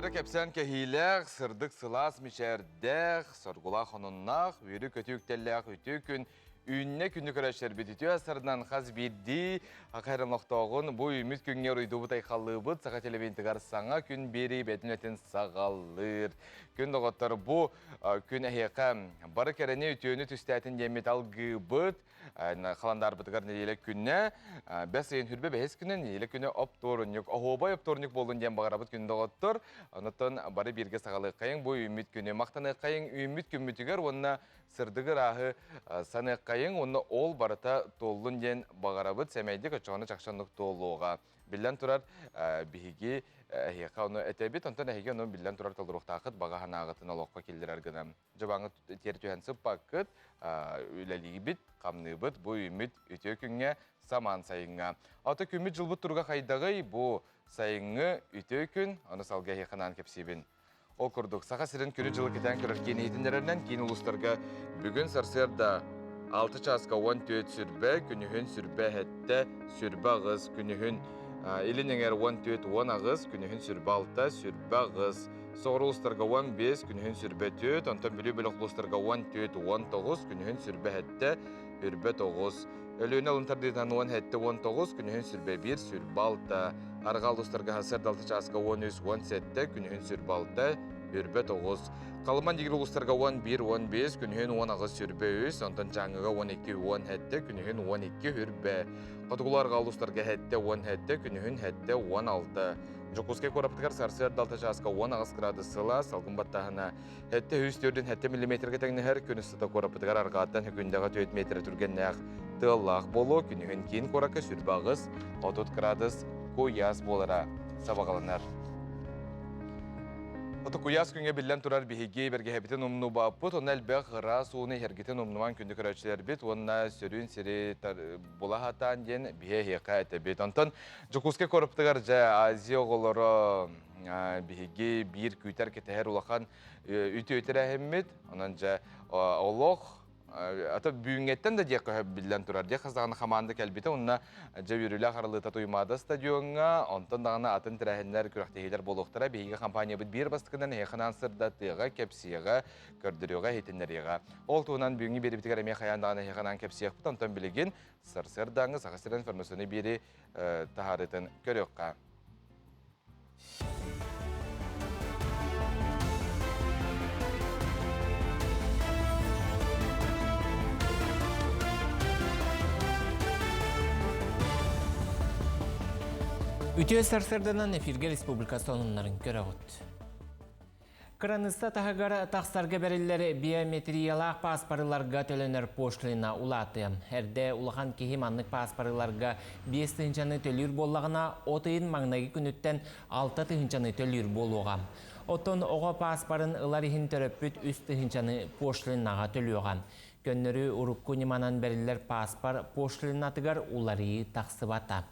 Кэрэ кэпсээн кэһиилээх, сырдык сылаас мичээрдээх, соргулаах онуннаах, үөрүү-көтүү үктэллээх үтүө күн үүннэ күнү көрөөччүлэрбит үтүө астарынан хас биирдии Саха олохтооҕун бу үүммүт күҥҥэ уруйдуубут айхаллыыбыт Саха телевидениетыгар саҥа күн биэрии бэйэтин үлэтин саҕалыыр. Күн доҕоттор бу күн эһиэхэ бары кэрэни үтүөнү түстээтин диэммит алгыыбыт. Халандаарбытыгар нэдиэлэ күнэ бэс ыйын хүрбэ бэһис күнэ нэдиэлэ күнэ оптуорунньук оһуобай оптуорунньук буоллун диэн баҕарабыт күн доҕоттор. Онтон бары бииргэ саҕалыаххайыҥ бу үүммүт күнү махтаныаххайыҥ үүммүт күммүтүгэр уонна сырдык ырааһы саныаххайыҥ уонна ол барыта туоллун диэн баҕарабыт сэмэйдик оччоҕуна чахчы оннук туолуоҕа. Биллэн турар, биһиги эһиэхэ ону этэбит, онтон эһиги ону биллэн турар толоруохтааххыт баҕа санааҕытын олоххо киллэрэр гына. Дьыбаҥҥыт тиэр түһэн сыппаккыт, үлэлиибит, хамныыбыт, бу үүммүт үтүө күҥҥэ, самаан сайыҥҥа. Ата күммүт-дьылбыт туруга хайдаҕый? Бу сайыҥҥы үтүө күн, ону салгыы эһиэхэ анаан кэпсиибин. Ол курдук, Саха сирин күнү-дьылы кэтээн көрөр киин иһитиннэрэринэн киин улуустарга бүгүн сарсыарда 6 чааска 14 сүрбэ, күнүһүн сүрбэ сэттэ, сүрбэ аҕыс, күнүһүн Илин эҥэр 14 18, күнүһүн сүрбэ алта, сүрбэ аҕыс, соҕуруу улуустарга 15, күнүһүн сүрбэ түөрт, онтон Бүлүү бөлөх улуустарга 14 19, күнүһүн сүрбэ сэттэ, үрбэ тоҕус. Өлүөнэ алын тардыытынан 17 19, күнүһүн сүрбэ биир, сүрбэ алта. Арҕаа улуустарга сарсыарда алта чааска 13 17, күнүһүн сүрбэ алта, үрбэ тоҕус. Халыма Нигир улуустарга 11 15, күнүһүн 18 сүрбэ үс, онтон Дьааҥыга 12 17, күнүһүн 12 үрбэ. Хотугулуу арҕаа улуустарга 7 17, күнүһүн 7 16. Дьокуускай куораппытыгар сарсыарда алта чааска 18 градус сылаас, салгын баттааһына 747 миллиметргэ тэҥнэһэр күн устата куораппытыгар арҕааттан сөкүүндэҕэ 4 метрэ түргэннээх тыаллаах буолуо. Күнүһүн киин куоракка 28 30 градус куйаас буолара сабаҕаланар. Ото куйаас күҥҥэ биллэн турар биһиги бэргэһэбитин умнубаппыт, онно элбэх ыраас ууну иһэргитин умнумаҥ күндү көрөөччүлэрбит уонна сөрүүн сири була сатаан диэн биһи эһиэхэ этэбит. Онтон Дьокуускай куораппытыгар дьэ Азия оҕолоро биһиги биир күүтэр-кэтэһэр улахан үтүө тэрээһиммит. Онон дьэ олох ата бүгүҥҥэттэн да диэххэ сөп биллэн турар. Диэх хас даҕаны хамаанда кэлбитэ. Онно дьэ үөрүүлээх арыллыыта Туймаада стадиоҥҥа, онтон даҕаны атын тэрээһиннэр, күрэхтэһиилэр буолуохтара. Биһиги компаниябыт биир бастакынан эһиэхэ анаан сырдатыаҕа, кэпсиэҕэ, көрдөрүөҕэ, иһитиннэриэҕэ. Ол туһунан бүгүҥҥү биэриибитигэр эмиэ хайаан даҕаны эһиэхэ анаан кэпсиэхпит. Онтон билигин сарсыардааҥҥы Саха сирин информационнай биэрии таһаарыытын көрүөххэ. Үтүө сарсыарданан эфиргэ республика сонуннарын көрөҕүт. Кыраныысса таһыгар тахсарга бэриллэр биометриялаах пааспарыларга төлөнөр пошлина улаатыа. Эрдэ улахан киһи маннык пааспарыларга 5 тыһыынчаны төлүүр буоллаҕына, от ыйын маҥнайгы күнүттэн 6 тыһыынчаны төлүүр буолуоҕа. Оттон оҕо пааспарын ылар иһин төрөппүт 3 тыһыынчаны пошлинаҕа төлүөҕэ. Көннөрү урукку ньыманан бэриллэр пааспар пошлинатыгар уларыйыы тахсыбата.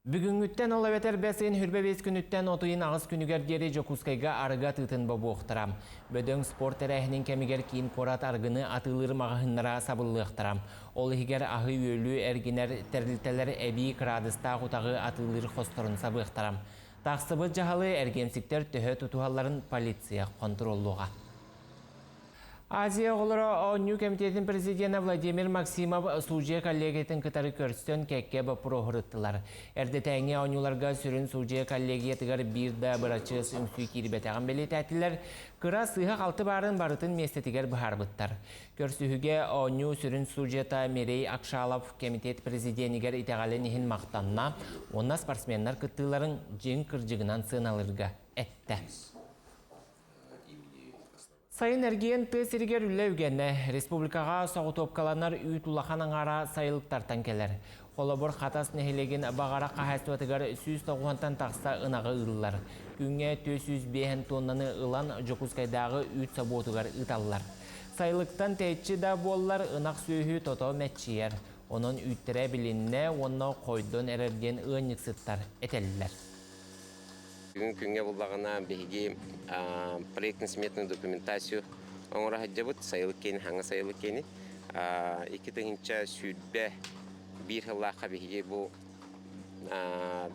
Бүгүҥҥүттэн ол эбэтэр бэс ыйын хүрбэ биэс күнүттэн от ыйын аҕыс күнүгэр диэри Дьокуускайга арыгы атыытын бобуохтара. Бөдөҥ спорт тэрээһинин кэмигэр киин куорат арыгыны атыылыыр маҕаһыыннара сабыллыахтара. Ол иһигэр аһы-үөлү эргинэр тэрилтэлэр эбии кыраадыстаах утаҕы атыылыыр хосторун сабыахтара. Тахсыбыт дьаһалы эргиэмсиктэр төһө тутуһалларын полиция хонтуруоллуоҕа. Азия оҕолоро оонньуу кэмитиэтин президенэ Владимир Максимов судьуйа коллегиятын кытары көрсөн кэккэ боппуруоһу ырыттылар. Эрдэтээҥҥи оонньууларга сүрүн судьуйа коллегиятыгар биир да бырачыас үҥсүү киирбэтэҕин бэлиэтээтилэр. Кыра сыыһа-халты баарын барытын миэстэтигэр быһаарбыттар. Көрсүһүүгэ оонньуу сүрүн судьуйата Мирей Акшалов кэмитиэт президенигэр итэҕэлин иһин махтанна уонна спортсменнар кыттыыларын дьиҥ кырдьыгынан сыаналыырга эттэ. Сайын эргийэн тыа сиригэр үлэ үгэнэ. Республикаҕа соҕотуопкаланар үүт улахан аҥаара сайылыктартан кэлэр. Холобур, Хатас нэһилиэгин Баҕара хаһаайыстыбатыгар 190-тан тахса ынаҕы ыыллар. Күҥҥэ 405 тоннаны ылан Дьокуускайдааҕы үүт собуотугар ыыталлар. Сайылыктан тэйиччи да буоллар, ынах сүөһү тото мэччийэр. Онон үүттэрэ билиннэ уонна хойдон эрэр диэн ыанньыксыттар этэллэр. Бүгүн күҥҥэ буллаҕына биһиги проектно-сметную документацию оҥоро сылдьабыт, сайылык киэни, хаҥа сайылык киэни. 2021 сыллаахха биһиги бу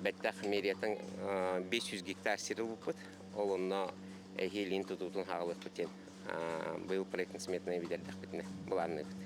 Бэттэх мэрияттан 500 гектар сир ылбыппыт. Ол онно эһиилин тутуутун хаалыахпыт диэн быйыл проектно-сметнай билэрдэхпитинэ былаанныыбыт.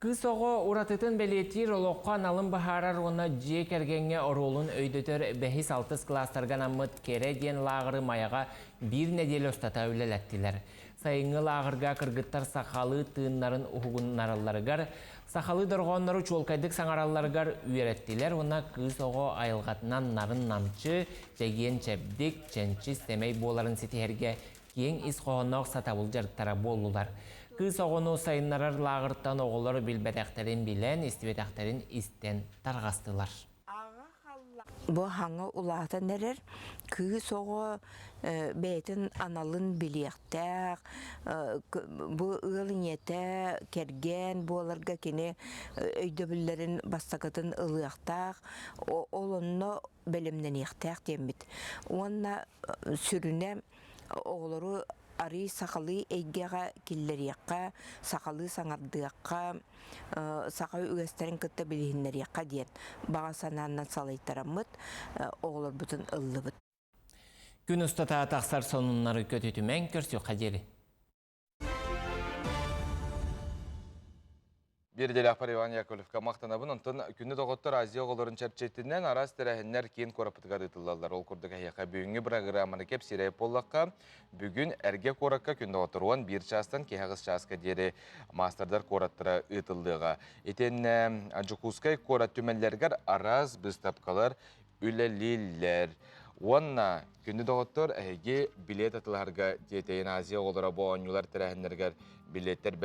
Кыыс оҕо уратытын бэлиэтиир олоххо аналын быһаарар уонна дьиэ кэргэҥҥэ оруолун өйдөтөр бэһис-алтыс кылаастарга анаммыт Кэрэ диэн лааҕыры Майаҕа биир нэдиэлэ устата үлэлэттилэр. Сайыҥҥы лааҕырга кыргыттар сахалыы тыыннарын уһугуннаралларыгар, сахалыы дорҕооннору чуолкайдык саҥаралларыгар үөрэттилэр уонна кыыс оҕо айылҕатынан нарын-намчы, чэгиэн-чэбдик, чэнчис, сэмэй буоларын ситиһэргэ киэҥ ис хоһоонноох сатабыл дьарыктара буоллулар. Кыыс оҕону сайыннарар лааҕыртан оҕолор билбэтэхтэрин билэн, истибэтэхтэрин истэн тарҕастылар. Бу хаҥа улаатан эрэр кыыс оҕо бэйэтин аналын билиэхтээх, бу ыал ийэтэ, кэргэн буоларга кини өйдөбүллэрин бастакытын ылыахтаах, ол онно бэлэмнэниэхтээх диэммит. Уонна сүрүнэ оҕолору арыый сахалыы эйгэҕэ киллэриэххэ, сахалыы саҥардыахха, саха үгэстэрин кытта билиһиннэриэххэ диэн баҕа санааннан салайтараммыт оҕолорбутун ыллыбыт. Күн устата тахсар сонуннары көтүтүмэҥ, көрсүөххэ диэри. Биирдэлээхпэр Иван Яковлевка махтанабын. Онтон күнү доҕоттор Азия оҕолорун чэрчитинэн араас тэрээһиннэр киин куораппытыгар ыытыллаллар. Ол курдук эһиэхэ бүгүҥҥү бырагырааманы кэпсиирэй буоллахха, бүгүн эргэ куоракка күн доҕоттор 11 чаастан киэһэ аҕыс чааска диэри маастардар куораттара ыытыллыаҕа. Итиэннэ Дьокуускай куорат түмэллэригэр араас быыстапкалар үлэлииллэр. Уонна күндү доҕоттор, эһиги билиэт атылаһарга тиэтэйин Азия оҕолоро бу оонньуулар тэрээһиннэригэр билиэттэр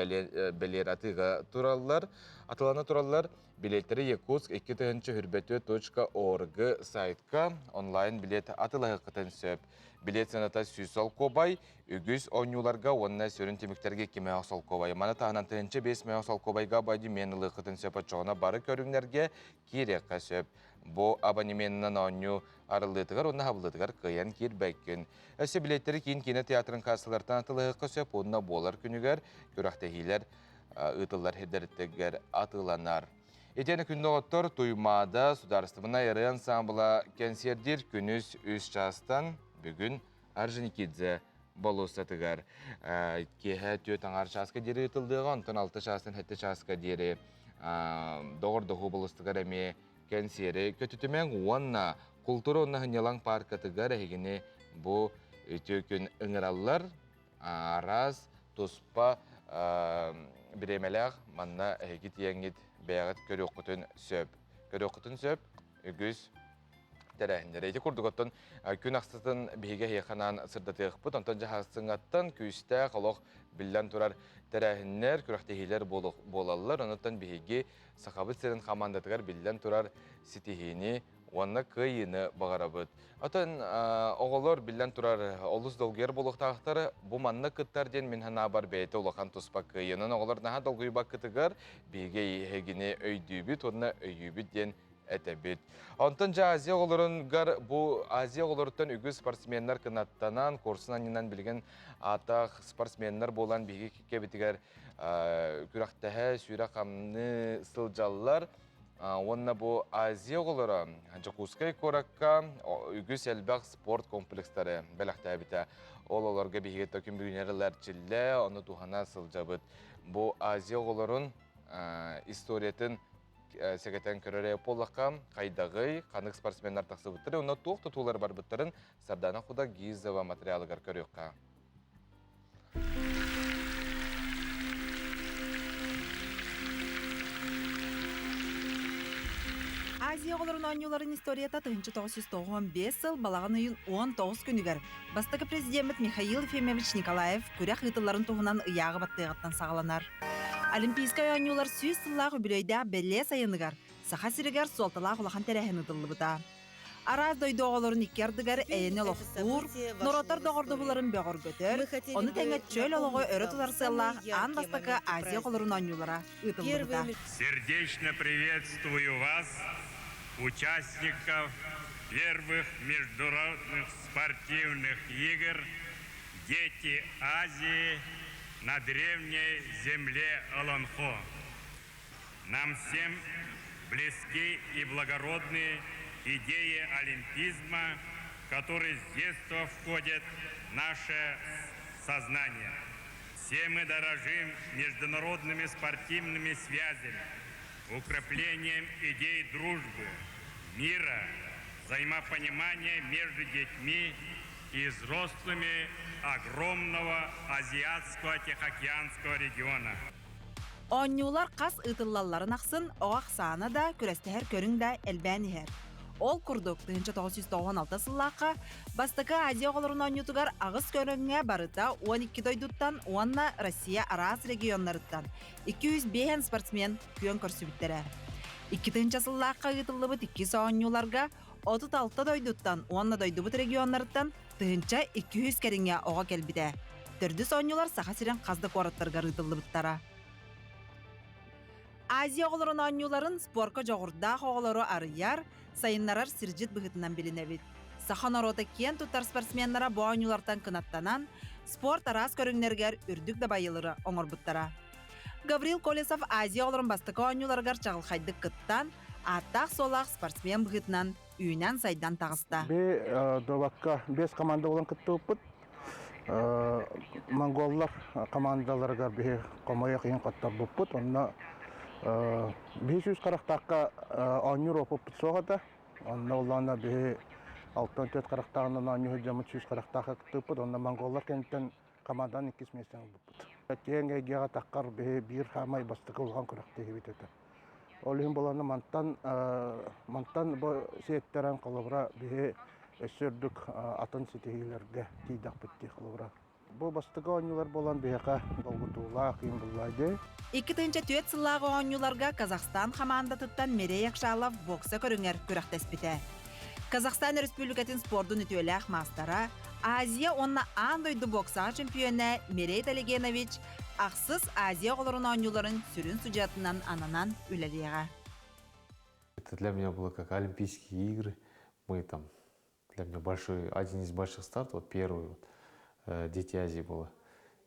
бэлиэр атыыга тураллар, атылана тураллар. Билиэттэри Якутск 2024.org сайтка онлайн билиэт атылаһыаххытын сөп. Билиэт сыаната 100 солкуобай, үгүс оонньууларга уонна сүрүн түмүктэргэ 2 мөһөх солкуобай. Маны таһынан 1005 мөһөх солкуобайга абонемент ылыаххытын сөп оччоҕуна бары көрүҥнэргэ киириэххэ сөп. Бу абонеменынан оонньуу арыллыытыгар уонна хабыллыытыгар кыайан киирбэккин. Өссө билиэттэри киин киинэ театрын кассалартан атылыһыахха сөп уонна буолар күнүгэр күрэхтэһиилэр ыытыллар сирдэригэр атыыланар. Итиэнэ күндү Туймаада судаарыстыбаннай ырыа ансаамбыла кэнсиэрдиир күнүс үс чаастан бүгүн Орджоникидзе болуоссатыгар киэһэ түөрт аҥаар чааска диэри ыытыллыаҕа, онтон алта чаастан сэттэ чааска диэри доҕордоһуу болуостатыгар эмиэ кэнсиэри көтүтүмэҥ уонна култуура уонна сынньалаҥ пааркатыгар эһигини бу үтүө күн ыҥыраллар. Араас туспа бириэмэлээх манна эһиги тиийэҥҥит бэйэҕит көрүөххүтүн сөп. Көрүөххүтүн сөп үгүс тэрээһиннэри. Ити курдук оттон күн ахсытын биһиги эһиэхэ анаан сырдатыахпыт. Онтон дьаһассыҥаттан күүстээх олох биллэн турар тэрээһиннэр, күрэхтэһиилэр буолаллар. Онуттан биһиги Сахабыт сирин хамаандатыгар биллэн турар ситиһиини уонна кыайыыны баҕарабыт. Оттон оҕолор биллэн турар олус долгуйар буолуохтаахтар. Бу манна кыттар диэн мин санаабар бэйэтэ улахан туспа кыайыынан оҕолор наһаа долгуйбаккытыгар биһиги эһигини өйдүүбүт уонна өйүүбүт диэн этэбит. Онтон дьэ Азия оҕолоругар бу Азия оҕолоруттан үгүс спортсменнар кынаттанан, курсун анньынан билигин аатах спортсменнар буолан биһиги кэбитигэр күрэхтэһэ, сүүрэ-хамныы сылдьаллар. Уонна бу Азия оҕолоро Дьокуускай куоракка үгүс элбэх спорт комплекстары бэлэхтээбитэ. Ол олорго биһиги төкүн бүгүнэр эрчиллэ, ону туһана сылдьабыт. Бу Азия оҕолорун историятын сэгэтэн көрөр буоллахха, хайдаҕый, ханнык спортсменнар тахсыбыттары, онно туох тутуулар барбыттарын Сардана Худагизова материалыгар көрүөххэ. Азия оҕолорун оонньууларын историята 1995 сыл балаҕан ыйын 19 күнүгэр бастакы президеммит Михаил Ефимович Николаев күрэх ыытылларын туһунан ыйааҕы баттыаҕыттан саҕаланар. Олимпийскай оонньуулар сүүс сыллаах үбүлүөйдээх бэлиэ сайыныгар Саха сиригэр суолталаах улахан тэрээһин ыытыллыбыта. Араас дойду оҕолорун икки ардыгар эйэни олохтуур, норуоттар доҕордоһууларын бөҕөргөтөр, ону тэҥэ чөл олоҕу өрө тутар сыаллаах аан бастакы Азия оҕолорун оонньуулара ыытыллыбыта. Сердечно приветствую вас, участников первых международных спортивных игр «Дети Азии» на древней земле Олонхо. Нам всем Близки и благородны идеи олимпизма, которые с детства входят в наше сознание. Все мы дорожим международными спортивными связями, укреплением идей дружбы, мира, взаимопонимания между детьми и взрослыми огромного Азиатского Тихоокеанского региона. Оонньуулар хас ыытыллалларын ахсын оҕо ахсаана да, күрэстэһэр көрүҥ да элбээн иһэр. Ол курдук, 1996 сыллаахха бастакы Азия оҕолорун оонньуутугар аҕыс көрүҥҥэ барыта 12 дойдуттан уонна Россия араас регионнарыттан 205 спортсмен күөн көрсүбүттэрэ. 2000 сыллаахха ыытыллыбыт иккис оонньууларга 36 дойдуттан уонна дойдубут регионнарыттан 1200 кэриҥэ оҕо кэлбитэ. Төрдүс оонньуулар Саха сирин хас да куораттарыгар ыытыллыбыттара. Азия оҕолорун оонньууларын спорка дьоҕурдаах оҕолору арыйар, сайыннарар сирдьит быһыытынан билинэбит. Саха норуота киэн туттар спортсменнара бу оонньуулартан кынаттанан, спорт араас көрүҥнэригэр үрдүк дабайыылары оҥорбуттара. Гаврил Колесов Азия оҕолорун бастакы оонньууларыгар чаҕылхайдык кыттан, ааттаах-суоллаах спортсмен быһыытынан үүнэн-сайдан таҕыста. Би дуобакка биэс команда буолан кыттыбыппыт. Монголлар командаларыгар биһи хомойох иһин хотторбуппут. Онно биһи сүүс харахтаахха оонньуур опыппыт суох этэ. Онно улаана биһи 64 харахтааҕынан оонньуу сылдьаммыт сүүс харахтаахха кыттыбыппыт. Онно монголлар кэнниттэн команданан иккис миэстэни ылбыппыт. Киэҥ эйгэҕэ таххар биһи биир хаамай бастакы улахан күрэхтэһиибит этэ. Ол иһин буолан мантан мантан бу сиэттэрэн холобура биһи өссө үрдүк атын ситиһиилэргэ тиийдэхпит дии холобура. Бу бастакы оонньуулар буолан биһиэхэ долгутуулаах киин булла дии. 2004 сыллааҕы оонньууларга Казахстан хамаандатыттан Мерей Акшалов бокса көрүҥэр күрэхтэспитэ. Казахстан Өрөспүүбүлүкэтин спордун үтүөлээх маастара, Азия уонна аан дойду боксаҕа чемпиона Мерей Талегенович ахсыс Азия оҕолорун оонньууларын сүрүн судьуйатынан ананан үлэлиэҕэ. Это для меня было как Олимпийские игры. Мы там, для меня большой, один из больших стартов, вот первый вот, Дети Азии было.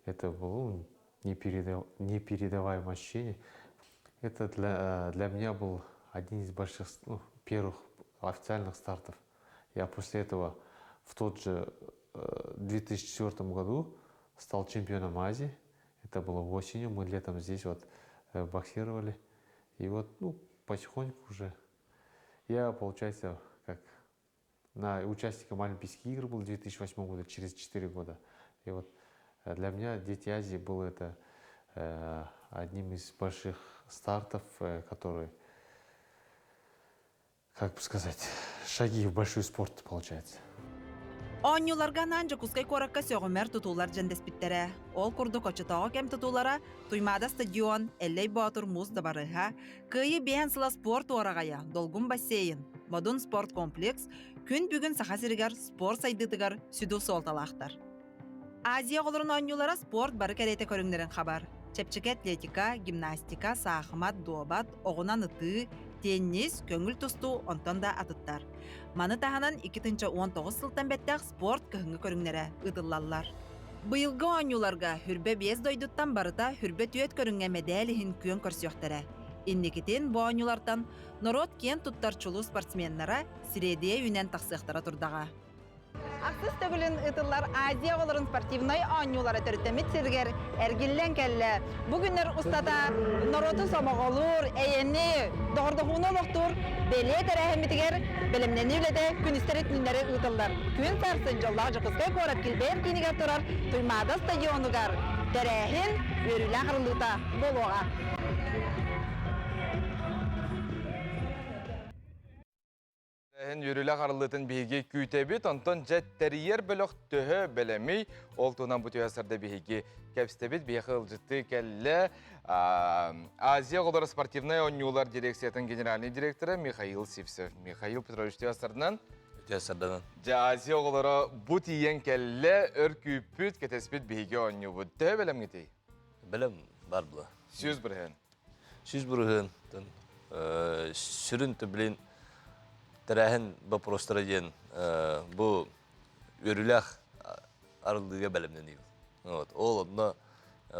Это было ну, непередаваемое ощущение. Это для меня был один из больших, ну, первых официальных стартов. Я после этого в тот же 2004 году стал чемпионом Азии. Это было осенью, мы летом здесь вот боксировали. И вот, ну, потихоньку уже я, получается, как на участником Олимпийских игр был в 2008 году, через 4 года. И вот для меня Дети Азии было это одним из больших стартов, который, как бы сказать, шаги в большой спорт получается. Оонньууларга анаан Дьокуускай куоракка сөҕүмэр тутуулар дьэндэспиттэрэ. Ол курдук оччотооҕу кэм тутуулара Туймаада стадион, Эллэй Боотур муус дыбарыһа, Кыайыы биэһэн сыла спорт уораҕайа, Долгун бассейн, Модун спорткомплекс күн бүгүн Саха сиригэр спорт сайдыытыгар сүдү суолталаахтар. Азия оҕолорун оонньуулара спорт бары кэриэтэ көрүҥнэрин хабар. Чэпчэки атлетика, гимнастика, саахымат, дуобат, оҕунан ытыы, теннис, көҥүл тустуу онтон да атыттар. Маны таһынан 2019 сылтан бэттэх спорт кыһыҥҥы көрүҥнэрэ ыытыллаллар. Быйылгы оонньууларга хүрбэ биэс дойдуттан барыта хүрбэ түөрт көрүҥҥэ мэдээл иһин күөн көрсүөхтэрэ. Инникитин бу оонньуулартан норуот киэн туттар чулуу спортсменнара сириэдийэ үүнэн тахсыахтара турдаҕа. Ахсыс төгүлүн ыытыллар Азия оҕолорун спортивнай оонньуулара төрүттэммит сиригэр эргиллэн кэллэ. Бу күннэр устата норуоту сомоҕолуур, эйэни, доҕордоһууну олохтуур бэлиэ тэрээһиммитигэр бэлэмнэнии үлэтэ күнүстэри-түүннэри ыытыллар. Күн сарсын дьоллоох Дьокуускай куорат килбэйэр киинигэр турар Туймаада стадионугар тэрээһин үөрүүлээх арыллыыта буолуоҕа. Тэрээһин үөрүүлээх арыллыытын биһиги күүтэбит. Онтон дьэ тэрийэр бөлөх төһө бэлэмий? Ол туһунан бу түһэ сарда биһиги кэпсэтэбит. Биһиэхэ ыалдьыттыы кэллэ. Азия оҕолоро спортивнай оонньуулар дирекциятын генеральный директора Михаил Сивцев. Михаил Петрович түһэ сарданан. Түһэ сарданан. Дьэ Азия оҕолоро бу тиийэн кэллэ, өр күүппүт, кэтэспит биһиги оонньуубут. Төһө бэлэмҥитий? Бэлэм бар була. 100%. 100%. Сүрүн блин тэрээһин боппуруостара диэн бу үөрүүлээх арыллыыга бэлэмнэнии. Вот. Ол онно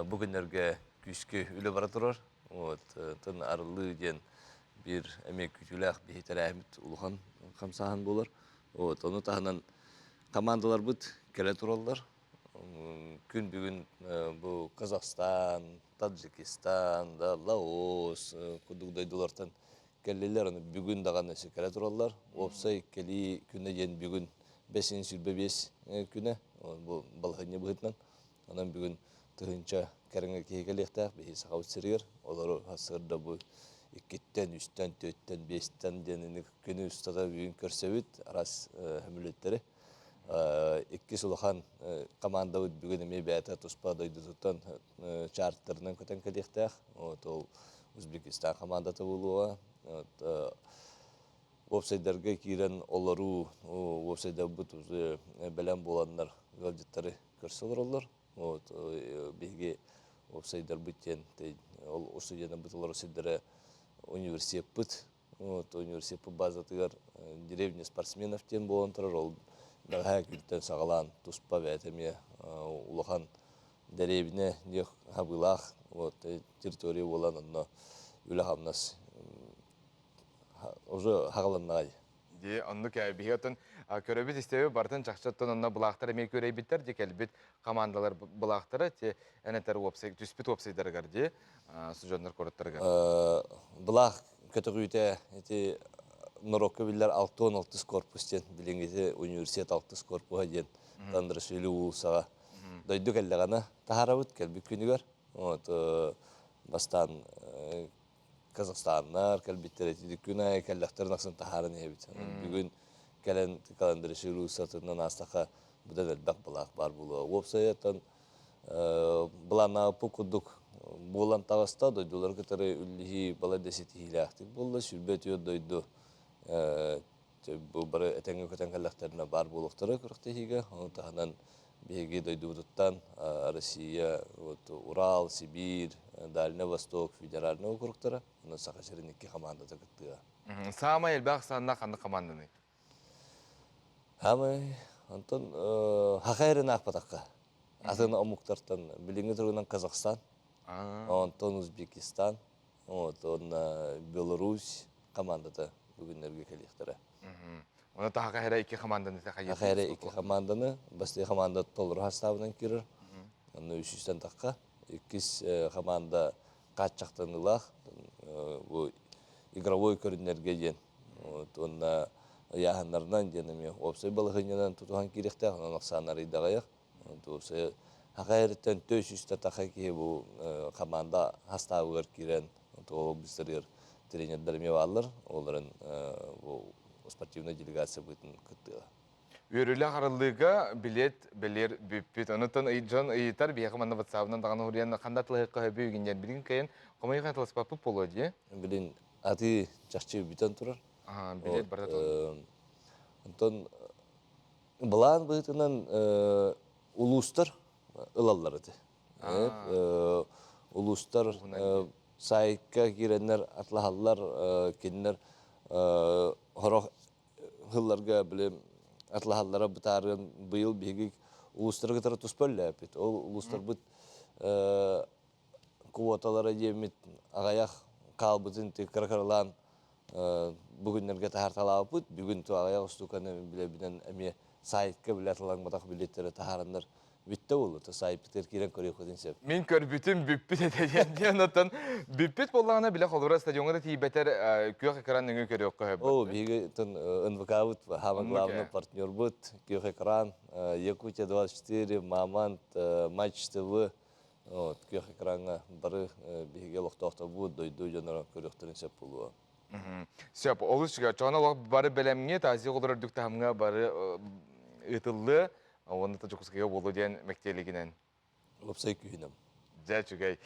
бу күннэргэ күүскэ үлэ бара турар. Вот. Тын арыллыы диэн Биир эмиэ күүтүүлээх биһи тэрээһиммит улахан хамсааһын буолар. Вот, ону таһынан командаларбыт кэлэ тураллар. Күн бүгүн бу Казахстан, Таджикистан, да, Лаос курдук дойдулартан кэллилэр. Аны бүгүн даҕаны кэлэ тураллар. Уопсай кэлии күнэ диэн бүгүн бэсин 25 күнэ. Бу балаһыанньа быһыытынан. Онон бүгүн тыһыынча кэриҥэ киһи кэлиэхтээх биһи Сахабыт сиригэр. Олору сарсыарда бу иккиттэн, үстэн, түөртэн, биэстэн диэн күнү устата бүгүн көрсөбүт араас хөмүлүөттэри. Иккис улахан командабыт бүгүн эмиэ бэйэтэ туспа дойдутуттан чартерынан көтөн кэлиэхтээх. Вот ол Узбекистан командата буолуоҕа. Уопсайдарга киирэн олоруу, уопсайдарбыт уже бэлэм буоланнар ыалдьыттары көрсө олороллор. Вот биһиги уопсайдарбыт диэн ол устудьуоннарбыт олорор сирдэрэ университеппыт. Вот университеппыт базатыгар деревня спортсменов диэн буолан турар. Ол бэҕэһээ күнтэн саҕалаан туспа бэйэтэ эмиэ улахан дэриэбинэ диэх хабыылаах вот территория буолан онно үлэ-хамнас уже хаҕылыннаҕай. Дии, оннук биһиги оттон көрөбүт истэбит барытын чахчы оттон онно былаахтар эмиэ күөрэйбиттэр дии кэлбит командалар былаахтара ти эн этэр уопсай түспүт уопсайдарыгар дии сужоннор куораттарыгар. Былаах көтөҕүүтэ ити норуокка биллэр 66 корпус диэн билиҥҥити университет алтыс корпуһа диэн Тандрашвили уулуссаҕа дойду кэллэҕинэ таһаарабыт кэлбит күнүгэр вот бастаан Казахстаннар кэлбиттэр ити күн аайы кэллэхтэрин ахсын таһааран иһэбит. Бүгүн кэлэн Каландрашвили уулуссатынан аастахха быдан элбэх былаах баар буолуо. Уопсайынан былааннаабыппыт курдук буолан таҕыста, дойдулары кытары үллэһии балайда ситиһиилээхтик буолла. 24 дойду бу бары этэҥҥэ көтөн кэллэхтэринэ баар буолуохтара күрэхтэһиигэ. Ону таһынан биһиги дойдубутуттан Россия, вот, Урал, Сибиир, Дальний Восток федеральнай округтара, онон Саха сирин икки хамаандата кыттыа. Саамай элбэх санна ханнык команданы? Хаамай, онтон хаха эрин аахпатахха. Атын омуктартан билиҥҥи туругунан Казахстан, онтон Узбекистан, вот, уонна Беларусь командата бүгүннэргэ кэлиэхтэрэ. Оны таһака эрэ икки команданы Таха эрэ икки команданы, бастакы команда толору хастаабынан киирэр. Онно үсүстэн тахха. Иккис команда хааччахтаныылаах бу игровой көрүннэргэ диэн уонна ыйааһыннарынан диэн эмиэ уопсай балаһыанньанан тутуһан киириэхтээх, онон ахсаан арыйдаҕайах. Уопсай хаха эриттэн төс үстэ таха киһи бу команда хастаабыгар киирэн ол быстарыгар тренердэр эмиэ бааллар, олорон бу спортивнай делегация быытын кыттыаҕа. Үөрүүлээх арыллыыга билет бэлиэр бүппүт. Онутан дьон ыйытар, биһиэхэ манна ватсабынан даҕаны уруйан ханда тылыһыкка хөбү үгүннэр билин кыйын хомойуох атыласпаппыт буолуо дии. Билин аты чахчы бүтэн турар. Билет барыта. Онтон былаан быһыытынан улуустар ылаллар ити. Улуустар сайтка киирэннэр атлаһаллар, кинилэр хорох сылларга били атлаһаллара бытаарыан быйыл биһиги улуустары кытары туспа үллээппит. Ол улуустарбыт квоталара диэммит аҕыйах хаалбытын кыра-кыралаан бүгүннэргэ таһаарталаабыппыт. Бүгүн аҕыйах устууканы билэбинэн эмиэ сайтка билэ атылаҥматах билиэттэри таһаараннар бүттэ буолла сайпытыгар киирэн көрүөххүтүн сөп. Мин көрбүтүм бүппүт этэ диэн диэн оттон бүппүт буоллаҕына билэ холобура стадиоҥҥа да тиийбэтэр күөх экран нөҥүө көрүөххэ сөп. О, биһиги НВК-быт самый главный партнербут күөх экран, Якутия 24, Мамонт, Матч ТВ вот күөх экраҥҥа бары биһиги олохтоохторбут дойду дьоноро көрүөхтэрин сөп буолуо. Сөп, олус үчүгэй. Чоҕон олох бары бэлэмҥэ, Азия оҕолор үрдүк таһымҥа бары ыытыллыа. Уонна да Дьокуускайга буолуо диэн мэктиэлигинэн. Уопсай күүһүнэн. Дьэ, үчүгэй.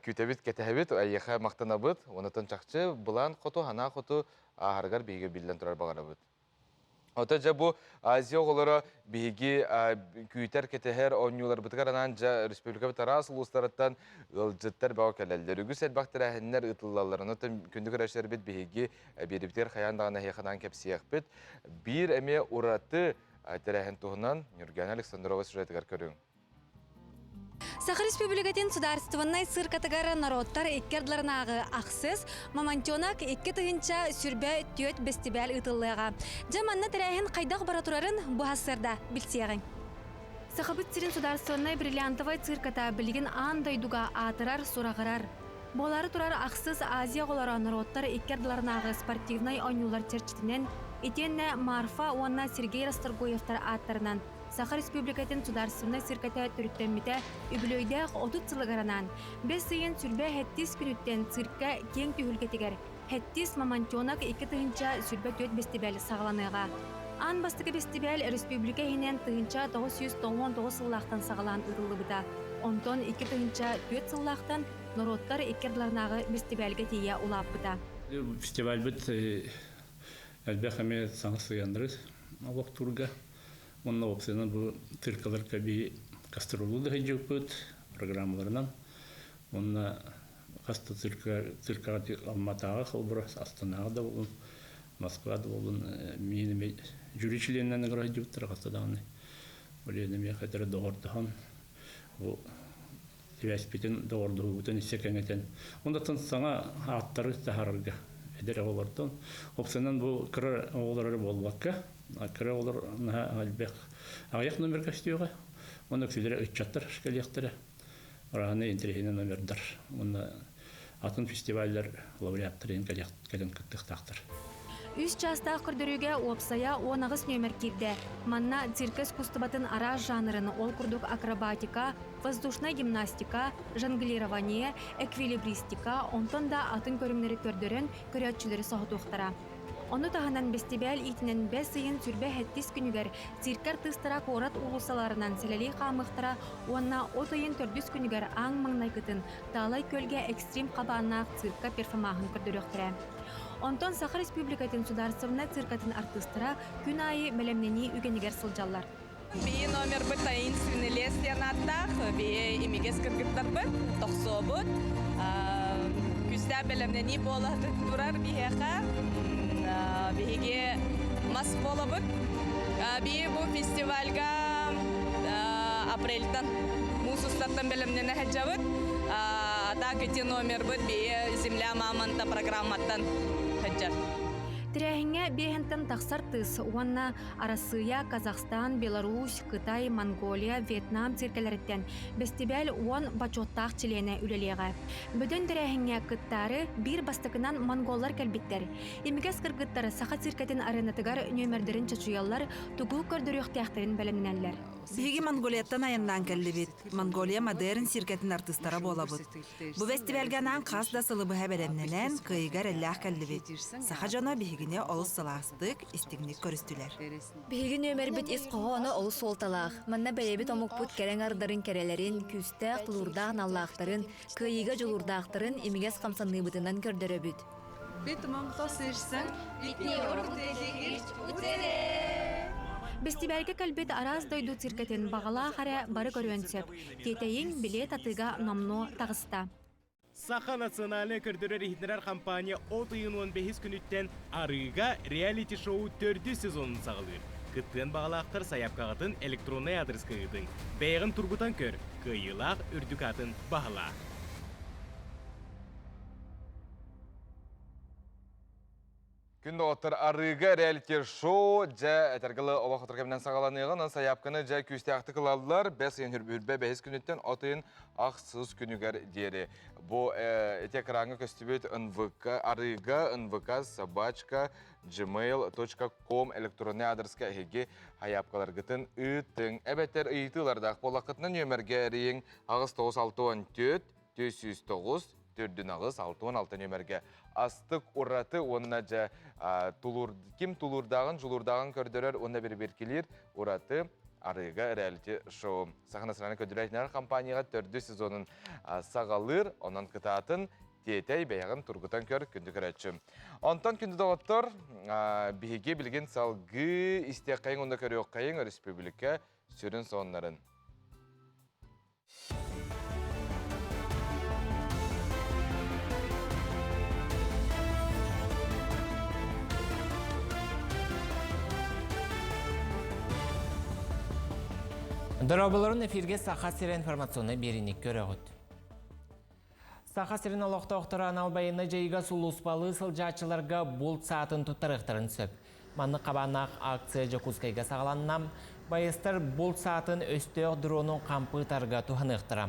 Күүтэбит, кэтэһэбит, эйиэхэ махтанабыт. Онтон чахчы былаан хоту, санаа хоту ааһарыгар биһиги биллэн турар баҕарабыт. Ото дьэ бу Азия оҕолоро биһиги күүтэр, кэтэһэр оонньууларбытыгар анаан дьэ республикабыт араас улуустарыттан ыалдьыттар бөҕө кэлэллэр. Үгүс элбэх тэрээһиннэр ыытыллаллар. Онон күндү көрөөччүлэрбит биһиги биэрибитигэр хайаан даҕаны эһиэхэ анаан кэпсиэхпит. Биир эмиэ ураты тэрээһин туһунан Нюргана Александрова сюжетыгар көрүҥ. Саха Республикатын судаарыстыбаннай циркатыгар норуоттар икки ардыларынааҕы ахсыс Мамонтенок 2024 бэстибээл ыытыллыаҕа. Дьэ манна тэрээһин хайдах бара турарын бу сарсыарда билсиэҕиҥ. Сахабыт сирин судаарыстыбаннай бриллиантовай цирката билигин аан дойдуга аатырар-сураҕырар. Буолаары турар ахсыс Азия оҕолоро норуоттар икки ардыларынааҕы спортивнай оонньуулар чэрчитинэн итиэннэ Марфа уонна Сергей Расторгуевтар ааттарынан Саха Республикатын судаарыстыбаннай циркэтэ төрүттэммитэ үбүлүөйдээх 30 сылыгар анаан, бэс ыйын сүрбэ сэттис күнүттэн циркэ киэҥ түһүлгэтигэр Сэттис Мамонтенок 2024 бэстибээл саҕаланыаҕа. Аан бастакы бэстибээл өрөспүүбүлүкэ иһинэн 1999 сыллаахтан саҕалаан ыытыллыбыта. Онтон 2004 сыллаахтан норуоттар икки ардыларынааҕы бэстибээлгэ тиийэ улааппыта. Фестивальбыт элбэх эмиэ саҥа сыһыаннары олохтуурга уонна уопсайынан бу циркаларга биһи гастроллуу да сылдьыбыппыт программаларынан уонна хас да цирка циркаҕа Алматааҕа холобура Астанаҕа да буоллун Москва да буоллун миин эмиэ жюри чилиэнинэн ыҥыра сылдьыбыттара хаста даҕаны Олен эмиэ хэтэрэ доҕордоһон бу сибээспитин доҕордоһуубутун иссе кэҥэтэн онтон саҥа ааттары таһаарарга эдэр оҕолортон уопсайынан бу кыра оҕолор эрэ буолбакка кыра оҕолор наһаа элбэх аҕыйах номер көстүөҕэ уонна үксүлэрэ ыччаттар кэлиэхтэрэ Рааны интэриэһинэй номердар уонна атын фестиваллар лауреаттарын кэлэн кыттыахтаахтар. Үс чаастаах көрдөрүүгэ уопсайа 18 нүөмэр киирдэ. Манна циркэ искусствотын араас жанрын, ол курдук акробатика, воздушная гимнастика, жонглирование, эквилибристика, онтон да атын көрүҥнэри көрдөрөн, көрөөччүлэри соһутуохтара. Ону таһынан бэстибээл иитинэн бэс ыйын сүрбэ сэттис күнүгэр циркэ артыыстара куорат уулуссаларынан сэлэлии хаамыахтара уонна от ыйын төрдүс күнүгэр аан маҥнайгытын Таалай күөлгэ экстрим хабааннаах циркэ перформаһын көрдөрүөхтэрэ. Онтон Саха Республикатын судаарыстыбаннай циркатын артыыстара күн аайы бэлэмнэнии үгэнигэр сылдьаллар. Биһи номербыт таинственный лес диэн ааттаах, биһи имигэс кыргыттарбыт, тохсуобут. Күүстээх бэлэмнэнии буола турар биһиэхэ. Биһиги мас буолабыт. Биһи бу фестивальга апрельтан муус устартан бэлэмнэнэ сылдьабыт. Так ити номербыт биһи Земля мамонта программаттан сылдьар. Тэрээһиҥҥэ биэһэнтэн тахсар тыс уонна Арассыыйа, Казахстан, Беларусь, Кытай, Монголия, Вьетнам циркэлэриттэн бэстибээл уон бочуоттаах чилиэнэ үлэлиэҕэ. Бөдөҥ тэрээһиҥҥэ кыттаары биир бастакынан монголлар кэлбиттэр. Имигэс кыргыттар саха циркэтин аренатыгар нүөмэрдэрин чочуйаллар, тугу көрдөрүөхтээхтэрин бэлэмнэнэллэр. Биһиги Монголияттан айаннаан кэллибит. Монголия модерн циркэтин артыыстара буолабыт. Бу бэстибээлгэ анаан хас да сылы быһа бэлэмнэнэн, кыайыыга эрэллээх кэллибит. Саха дьоно биһигини олус сылаастык, истиҥник көрүстүлэр. Биһиги нүөмэрбит ис хоһооно олус суолталаах. Манна бэйэбит омукпут кэрэҥ ардарын кэрэлэрин, күүстээх, тулуурдаах наллаахтарын, кыайыыга дьулуурдаахтарын имигэс хамсаныыбытынан көрдөрөбүт. Бид Монголоос ирсэн бидний ур бүтээлийг ирж үзээрэй! Бэстибээлгэ кэлбит араас дойду циркэтин баҕалаах эрэ бары көрүөн сөп. Тиэтэйиҥ билиэт атыыга номнуо таҕыста. Саха национальнай көрдөрөр-иһитиннэрэр компания от ыйын 15 күнүттэн арыыга реалити-шоу төрдүс сезонун саҕалыыр. Кыттыан баҕалаахтар сайаапкаҕытын электроннай аадырыска ыытыҥ. Бэйэҕин тургутан көр, кыайыылаах үрдүк аатын баһылаа. Күн доҕоттор арыыга реалити-шоу дьэ этэргылы олох отор кэминэн саҕаланыаҕын, онон сайаапканы дьэ күүстээхтик ылаллар. Бэс ыйын үрбэ бэһис күнүттэн от ыйын ахсыс күнүгэр диэри. Бу ити экраҥҥа көстүбүт НВК арыыга НВК собачка gmail.com электронный аадырыска эһиги сайаапкаларгытын ыытыҥ. Эбэтэр ыйытыылардаах буоллаххытына нүөмэргэ эрийиҥ 8964 409 төрдүн аҕыс 66 нүөмэргэ астык ураты уонна дьэ тулуур ким тулуурдааҕын дьулуурдааҕын көрдөрөр уонна бирибиркилиир ураты арыыга реалити шоу Саха национальнай көрдөрөр компанияҕа төрдүс сезонун саҕалыыр онон кытаатын тиэтэй бэйэҕин тургутан көр күндү көрөөччү онтон күндү доҕоттор биһиги билигин салгыы истиэххэйиҥ уонна көрүөххэйиҥ өрөспүүбүлүкэ сүрүн сонуннарын Дорооболорун эфиргэ Саха сирэ информационнай биэриини көрөҕүт. Саха сирин олохтоохторо анал байыаннай дьайыыга сулууспалыы сылдьааччыларга булт саатын туттарыахтарын сөп. Маннык хабааннаах акция Дьокуускайга саҕаланна. Байыастар булт саатын өстөөх дронун хампыытарга туһаныахтара.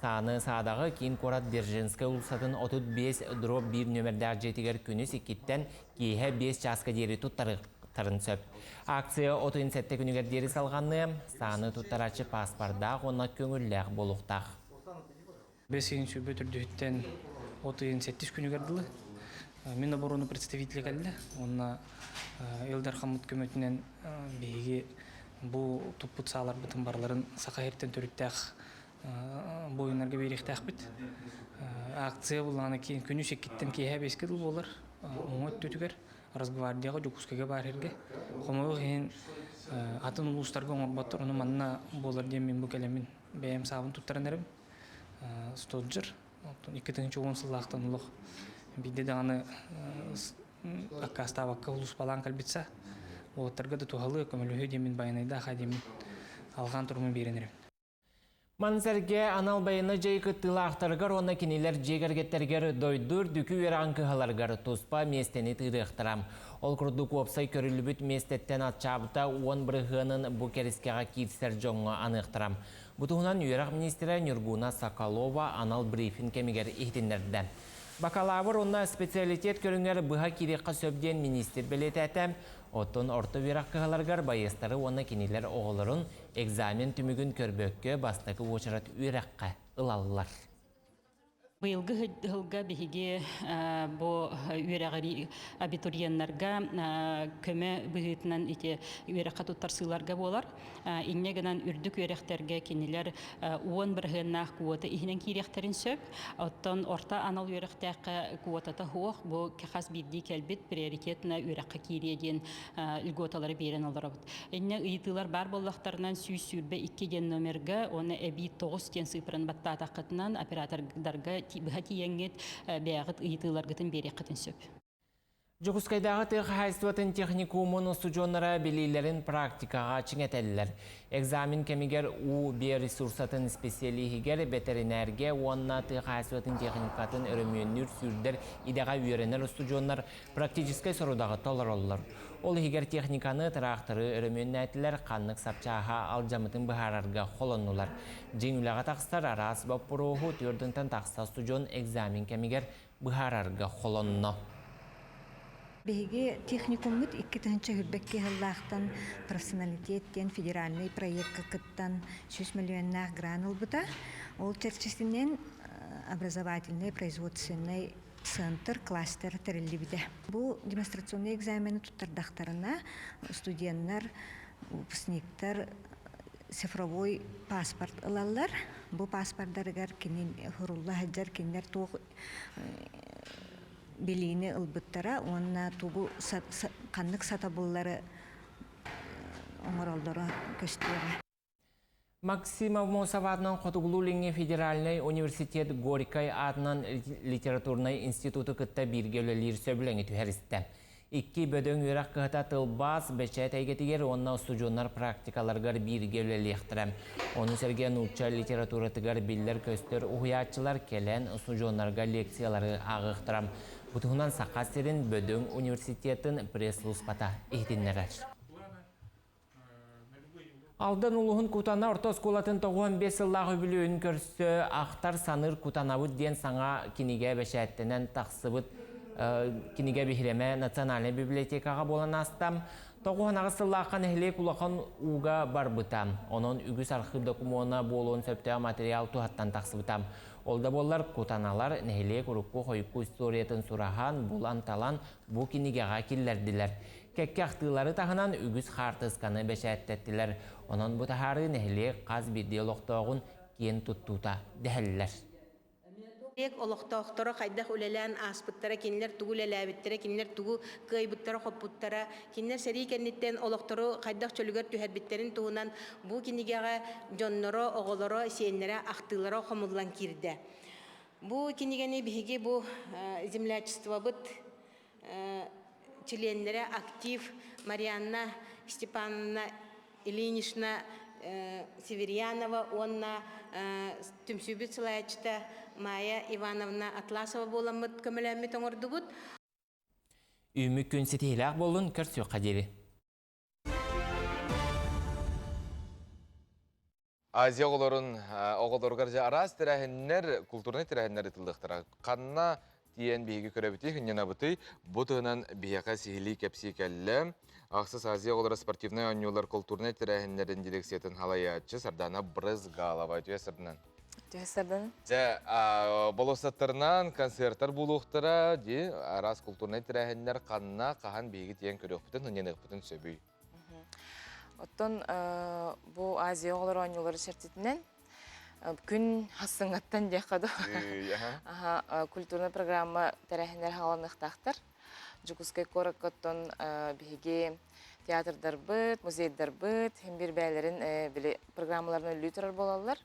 Сааны саадаҕы киин куорат Дзержинскэй уулуссатын 35 дроп биир нүөмэрдээх дьиэтигэр күнүс иккиттэн киэһэ биэс чааска диэри туттарыахтарын сөп. Акция 37 күнүгэр диэри салҕаныа. Сааны туттарааччы пааспардаах уонна көҥүллээх буолуохтаах. Бэс ыйын сүүрбэ төрдүһүттэн от ыйын сэттис күнүгэр дылы Минобороны представителэ кэллэ. Уонна Ил Дархаммыт көмөтүнэн биһиги бу туппут сааларбытын барыларын Саха сириттэн төрүттээх буойуннарга биэриэхтээхпит. Акция буллаҕына күнүс иккиттэн киэһэ биэскэ дылы буолар. Уҥа өттүтүгэр Росгвардияҕа Дьокуускайга баар сиргэ. Хомойуох иһин атын улуустарга оҥорботтор, ону манна буолар диэн мин бу кэлэммин бэйэм саабын туттаран эрэбин. Стоджер. Оттон 2010 сыллаахтан олох биирдэ даҕаны аккаастаабакка улууспалаан кэлбитсэ уолаттарга да туһалыы көмөлөһүө диэммин байанайдаах диэммин алҕаан турумун биэрэн эрэбин. Маны сэргэ анал байыаннай дьайыы кыттыылаахтарыгар уонна кинилэр дьиэ кэргэттэригэр дойду үрдүкү үөрэҕин кыһаларыгар туспа миэстэни тыырыахтара. Ол курдук уопсай көрүллүбүт миэстэттэн аччаабыта уон бырыһыанын бу кэрискэҕэ киирсэр дьоҥҥо аныахтара. Бу туһунан үөрэх миниистирэ Нюргуна Соколова анал брифинг кэмигэр иһитиннэрдэ. Бакалавр уонна специалитет көрүҥэр быһа киириэххэ сөп диэн миниистир бэлиэтээтэ. Оттон орто үөрэх кыһаларыгар байыастары уонна кинилэр оҕолорун экзамен түмүгүн көрбөккө бастакы уочарат үөрэххэ ылаллар. Быйылгы сылга биһиги бу үөрэҕи абитуриеннарга көмө быһыытынан ити үөрэххэ туттарсыыларга буолар. Инньэ гынан үрдүк үөрэхтэргэ кинилэр уон бырыһыаннаах квота иһинэн киириэхтэрин сөп. Оттон орто анал үөрэхтээххэ квотата суох, бу хас биирдии кэлбит приоритетно үөрэххэ киириэ диэн льготалары биэрэн олоробут. Инньэ ыйытыылар баар буоллахтарынан 122 диэн номерга уонна эбии 9 диэн сыыппараны баттаатаххытынан оператордарга быһа тиийэҥҥит бэйэҕит ыйытыыларгытын биэриэххитин сөп. Дьокуускайдааҕы тыа хаһаайыстыбатын техникумун устудьуоннара билиилэрин практикаҕа чиҥэтэллэр. Экзамен кэмигэр уу биоресурсатын исписэлииһигэр, бэтэринээргэ уонна тыа хаһаайыстыбатын техникатын өрөмүөннүүр сүүрдэр идэҕэ үөрэнэр устудьуоннар практическай сорудаҕы толороллор. Ол иһигэр техниканы, тыраахтары өрөмүөннээтилэр, ханнык сапчааһа алдьаммытын быһаарарга холоннулар. Дьиҥ үлэҕэ тахсар араас боппуруоһу түөрдүнтэн тахса устудьуон экзамен кэмигэр быһаарарга холонно. Биһиги техникуммут 2022 сыллаахтан профессионалитет диэн федеральнай проекка кыттан 100 миллионнаах грант ылбыта. Ол чэрчитинэн образовательнай производственнай центр, кластер тэриллибитэ. Бу демонстрационный экзамены туттардахтарына студеннар, выпускниктар цифровой паспорт ылаллар. Бу паспордарыгар кини сурулла сылдьар кинилэр туох билиини ылбыттара уонна тугу ханнык сатабыллары оҥороллоро көстүөҕэ. Максим Аммосов аатынан Хотугулуу-Илиҥҥи федеральнай университет Горькай аатынан литературнай институту кытта бииргэ үлэлиир сөбүлэҥи түһэристэ. Икки бөдөҥ үөрэх кыһата тылбаас, бэчээт эйгэтигэр уонна устудьуоннар практикаларыгар бииргэ үлэлиэхтэрэ. Ону сэргэ нуучча литературатыгар биллэр-көстөр уһуйааччылар кэлэн устудьуоннарга лекциялары ааҕыахтара. Бу туһунан Саха сирин бөдөҥ университетын пресс-службата иһитиннэрэр. Алдан улууһун Кутана орто оскуолатын 95 сыллаах үбүлүөйүн көрсө Ахтар саныыр Кутанабыт диэн саҥа кинигэ бэчээттэнэн тахсыбыт кинигэ биһирэмэ Национальнай библиотекаҕа буолан ааста. 98 сыллаахха нэһилиэк улахан ууга барбыта. Онон үгүс архыып докумуона буолуон сөптөөх материал туһаттан тахсыбыта. Ол да буоллар Кутаналар нэһилиэк урукку-хойукку историятын сураһан, булан-талан бу кинигэҕэ киллэрдилэр. Кэккэ ахтыылары таһынан үгүс хаартысканы бэчээттэттилэр. Онон бу таһаарыы нэһилиэк хас биирдии олохтооҕун киэн туттуута дэһэллэр. Нэһилиэк олохтоохторо хайдах үлэлээн ааспыттара, кинилэр тугу үлэлээбиттэрэ, кинилэр тугу кыайбыттара-хоппуттара, кинилэр сэрии кэнниттэн олохтору хайдах чөлүгэр түһэрбиттэрин туһунан бу кинигэҕэ дьонноро, оҕолоро, сиэннэрэ ахтыылара хомуллан киирдэ. Бу кинигэни биһиги бу землячествобыт чилиэннэрэ актив Марианна Степановна Ильинична. Северьянова уонна түмсүүбүт салайааччыта Майя Ивановна Атласова буоламмыт көмөлөөммүт оҥордубут. Үүммүт күн ситиһилээх буоллун, көрсүөххэ диэри. Азия оҕолорун оҕолоругар дьэ араас тэрээһиннэр, култуурунай тэрээһиннэр ыытыллыахтара. Ханна тиийэн биһиги көрөбүтүй, хынньанабытый? Бу туһунан биһиэхэ сиһилии кэпсии кэллэ. Ахсыс Азия оҕолоро спортивнай оонньуулар култуурунай тэрээһиннэрин дирекциятын салайааччы Сардана Брызгалова. Үтүө сырдынан. Үтүө сырдынан. Дьэ, болуоссаттарынан концерттар буолуохтара, дии араас култуурунай тэрээһиннэр ханна, хаһан биһиги тиийэн көрүөхпүтүн, хынньаныахпытын сөбүй? Оттон бу Азия оҕолор оонньуулары чэрчитинэн күн хассыҥҥаттан диэххэ дуу культурная программа тэрээһиннэр хааланыахтаахтар. Дьокуускай куоракка оттон биһиги театрдарбыт, музейдарбыт хим бир бээлэрин били программаларын өлүү турар буолаллар.